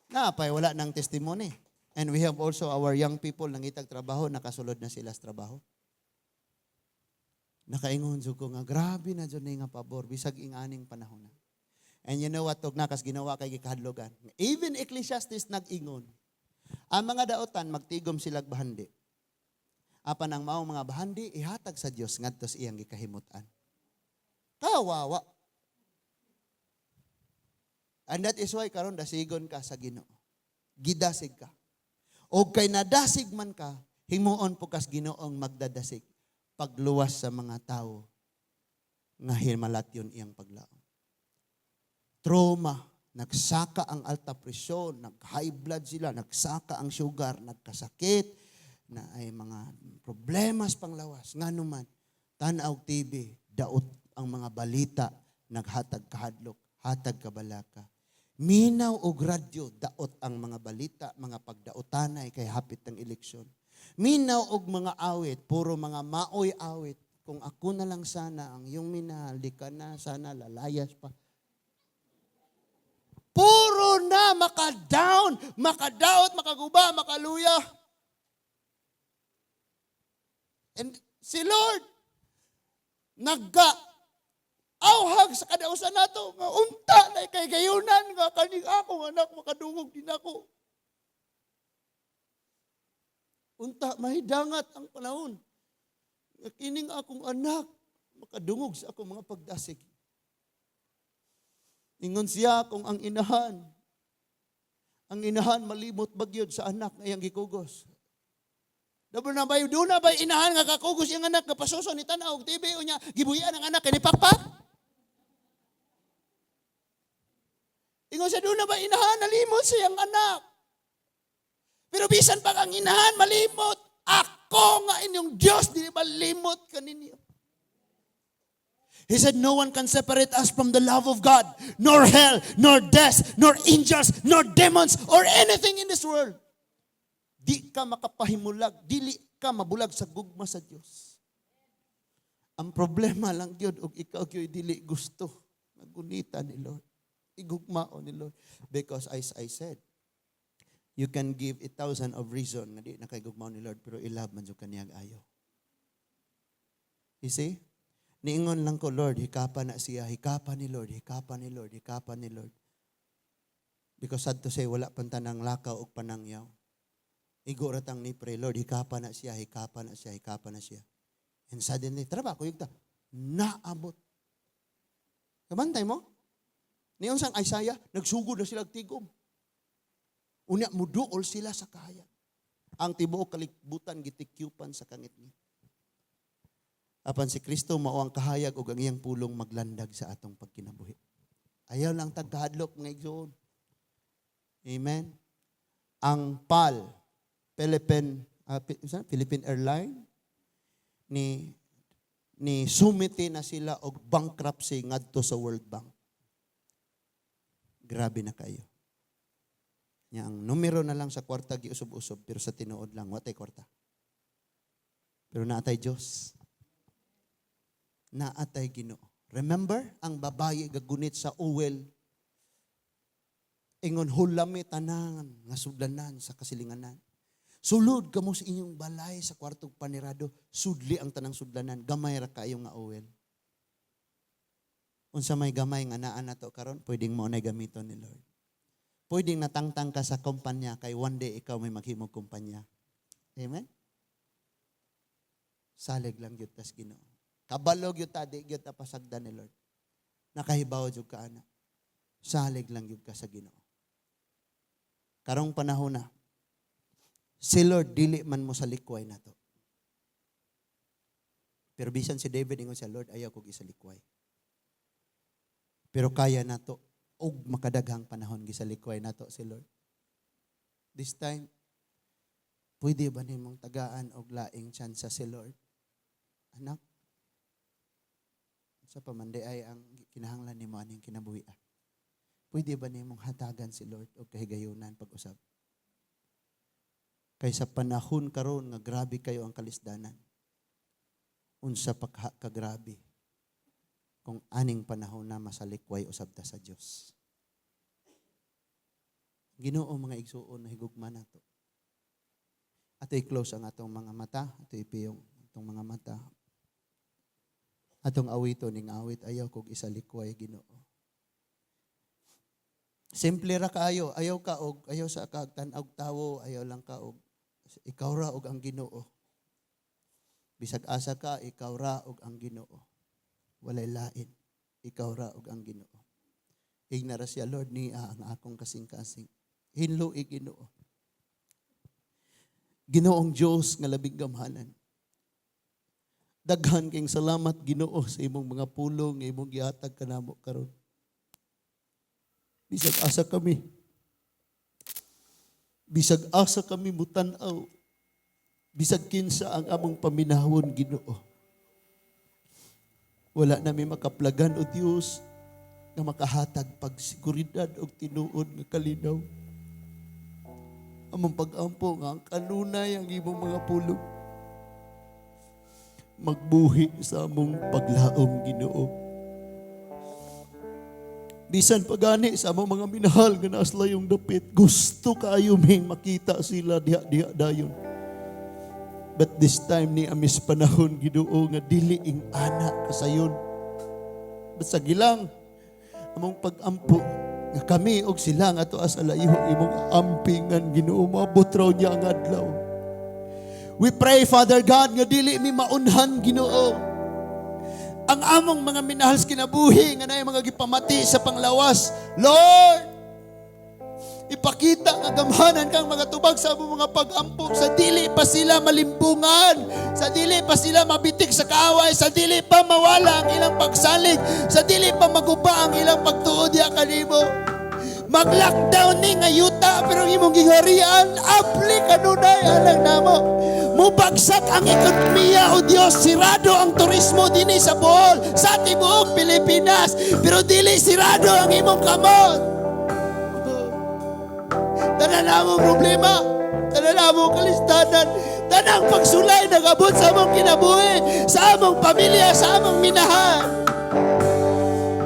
Naapay wala ng testimony. And we have also our young people nangitag trabaho, nakasulod na sila sa trabaho. Nakaingon jud ko nga grabe na jud ni nga pabor bisag inganing panahon na. And you know what, og nakas ginawa kay gikahadlogan. Even Ecclesiastes nag-ingon. Ang mga daotan magtigom silag bahandi. Apan ang maong mga bahandi ihatag sa Dios ngadto sa iyang gikahimutan. Kawawa. And that is why karon dasigon ka sa Ginoo. Gidasig ka. O kay nadasig man ka, himuon po kas Ginoong magdadasig pagluwas sa mga tao nga himalatyon iyang paglaom. Trauma, nagsaka ang alta presyon, nag-high blood sila, nagsaka ang sugar, nagkasakit, na ay mga problemas panglawas. Ngano man, tan-aw TV, daot ang mga balita, naghatag kahadlok, hatag kabalaka. Minaw og radyo, daot ang mga balita, mga pagdaotanay kay hapit ng eleksyon. Minaw og mga awit, puro mga maoy awit. Kung ako na lang sana ang iyong minahal, di ka na sana lalayas pa. Puro na maka-down, makadaot, makaguba, makaluya. And si Lord, nagga auhag sa kadausan nato nga unta na kay gayunan nga kaning akong anak makadungog din ako. Unta mahidangat ang panahon nga kining akong anak makadungog sa akong mga pagdasig. Ingon siya kung ang inahan malimot bagyod sa anak nga iyang gikugos. Doon na ba, doon na ba inahan nga kakugos iyang anak, kapasuso ni tan-aw, TV o niya, gibuyan ang anak, kani pakpak? Ingon siya, doon na ba inahan, nalimot sa iyang anak. Pero bisan pa ang inahan, malimot, ako nga inyong Diyos, di malimot kaninyo. He said, "No one can separate us from the love of God, nor hell, nor death, nor angels, nor demons, or anything in this world." Di ka makapahimulag, dili ka mabulag sa gugma sa Dios. Ang problema lang gyud og ikaw gyud dili gusto nagunita ni Lord. Igugmao ni Lord. Because as I said, you can give 1,000 of reason nga di na kay gugmao ni Lord, pero i-love man jud kaniyang ayo. You see? Niingon lang ko, "Lord, hikapa na siya, hikapa ni Lord, hikapa ni Lord, hikapa ni Lord." Because sad to say, wala pan tanang lakaw og panangyaw. Igo ra tang ni pray, "Lord, hikapa na siya, hikapa na siya, hikapa na siya." And suddenly, tara ba, kuyog ta, naabot. Kabantay mo? Niyon sang Isaiah, nagsugod na sila tigom. Unya, muduol sila sa kahayag. Ang tibuok kalibutan gitikyupan sa kangitngit. Apan si Kristo mao ang kahayag ug ang iyang pulong maglandag sa atong pagkinabuhi. Ayaw lang tagkahadlok, mga igsoon. Amen. Ang PAL, Philippine Airline, ni sumite na sila og bankruptcy ngadto sa World Bank. Grabe na kayo. Nya ang numero na lang sa kwarta giusob-usob, pero sa tinuod lang watay kwarta. Pero naatay Dios. Naatay Ginoo. Remember ang babaye gagunit sa uwel. Ingon hulami tanan nga sudlanan sa kasilinganan. Sulod kamo sa inyong balay sa kwartong panirado, sudli ang tanang sudlanan, gamay ra kayo nga uwel. Unsa may gamay nga naa nato karon, pwedeng mo na gamiton ni Lord. Pwedeng natangtang ka sa kumpanya kay one day ikaw may maghimog kumpanya. Amen? Salig lang gyud tas Ginoo. Kabalo gyud ta, di gyud ta pasagdan ni Lord. Nakahibaw jud ka ana. Salig lang gyud ka sa Ginoo. Karong panahon na, Si Lord dili man mo salikway nato. Pero bisan si David, ingon siya, "Lord, ayaw kog isalikway." Pero kaya nato og makadaghang panahon gisalikway nato si Lord. This time, pwede ba nimong tagaan og laing tsansa si Lord? Anak, sa pamandi ay ang kinahanglan nimo aning kinabuhi, ah. Pwede ba nimong hatagan si Lord og kahigayunan pag-usab? Kay sa panahon karon nga grabe kayo ang kalisdanan. Unsa pa kagrabe kung aning panahon na masalikway usab ta sa Dios? Ginoo, mga igsuon na higugma nato. Ato i-close ang atong mga mata, ato ipiyong atong mga mata. Atong awito ning awit, "Ayaw kog isalikway, Ginoo." Simple ra kaayo, ayaw ka og ayaw sa kag tan-awg tawo, ayaw lang ka og ikaw ra og ang Ginoo. Bisag asa ka, ikaw ra og ang Ginoo. Walay lain. Ikaw ra og ang Ginoo. Ingna ra siya, "Lord, niya ang akong kasing-kasing. Hinlo Ginoo." Ginoong Diyos nga labing gamhanan. Daghan kayong salamat, Ginoo, sa imong mga pulong nga imong gihatag kanamo karon. Bisag asa kami. Bisag asa kami mutan-aw. Bisag kinsa ang among paminawon, Ginoo. Wala nami makaplagan, o Dios, nga makahatag pagsiguridad og tinuod nga kalinaw. Among pag-ampo nga ang kanunay ang imong mga pulong magbuhi sa among paglaom, Ginoo. Bisan pagani sa among mga minahal nga naa sa layong dapit, gusto kaayo ming makita sila diha-diha dayon. But this time ni amis panahon, Ginoo, nga dili ing ana kasayon. But sa gilang among pag-ampo nga kami og sila nga ato sa layo imong ampingan, Ginoo, maabot raw niya ang adlaw. We pray, Father God, nga dili mi maunhan, Ginoo. Ang among mga minahal sa kinabuhi nga naay mga gipamati sa panglawas. Lord, ipakita nga gamhanan kang mga tubag sa among mga pag-ampo sa dili pa sila malimbungan, sa dili pa sila mabitik sa kaaway, sa dili pa mawala ang ilang pagsalig, sa dili pa maguba ang ilang pagtuo diha kanimo. Mag-lockdown ni nga yuta, pero ang imong gingharian abli kanunay alang namo. Mubagsak ang ekonomiya, o Dios, sirado ang turismo dinhi sa Bohol, sa tibuok Pilipinas, pero dili sirado ang imong kamot. Tanan among problema, tanan among kalistanan, tanang pagsulay nagabot sa among kinabuhi, sa among pamilya, sa among minahal.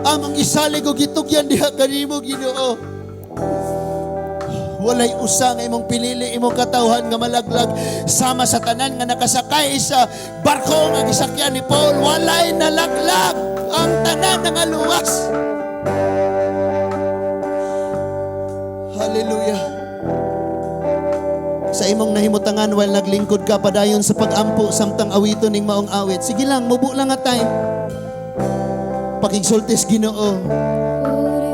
Among isalig og gitugyan diha kanimo, Ginoo. Walay usa nga imong pinili, imong katawhan nga malaglag sama sa tanan nga nakasakay sa barko nga gisakyan ni Paul. Walay nalaglag, ang tanan nga luwas. Hallelujah. Sa imong nahimutangan while naglingkod ka, padayon sa pag-ampo samtang awito ning maong awit. Sige lang, mubo lang nga time. Pakigsultis Ginoo.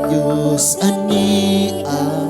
Diyos ani ang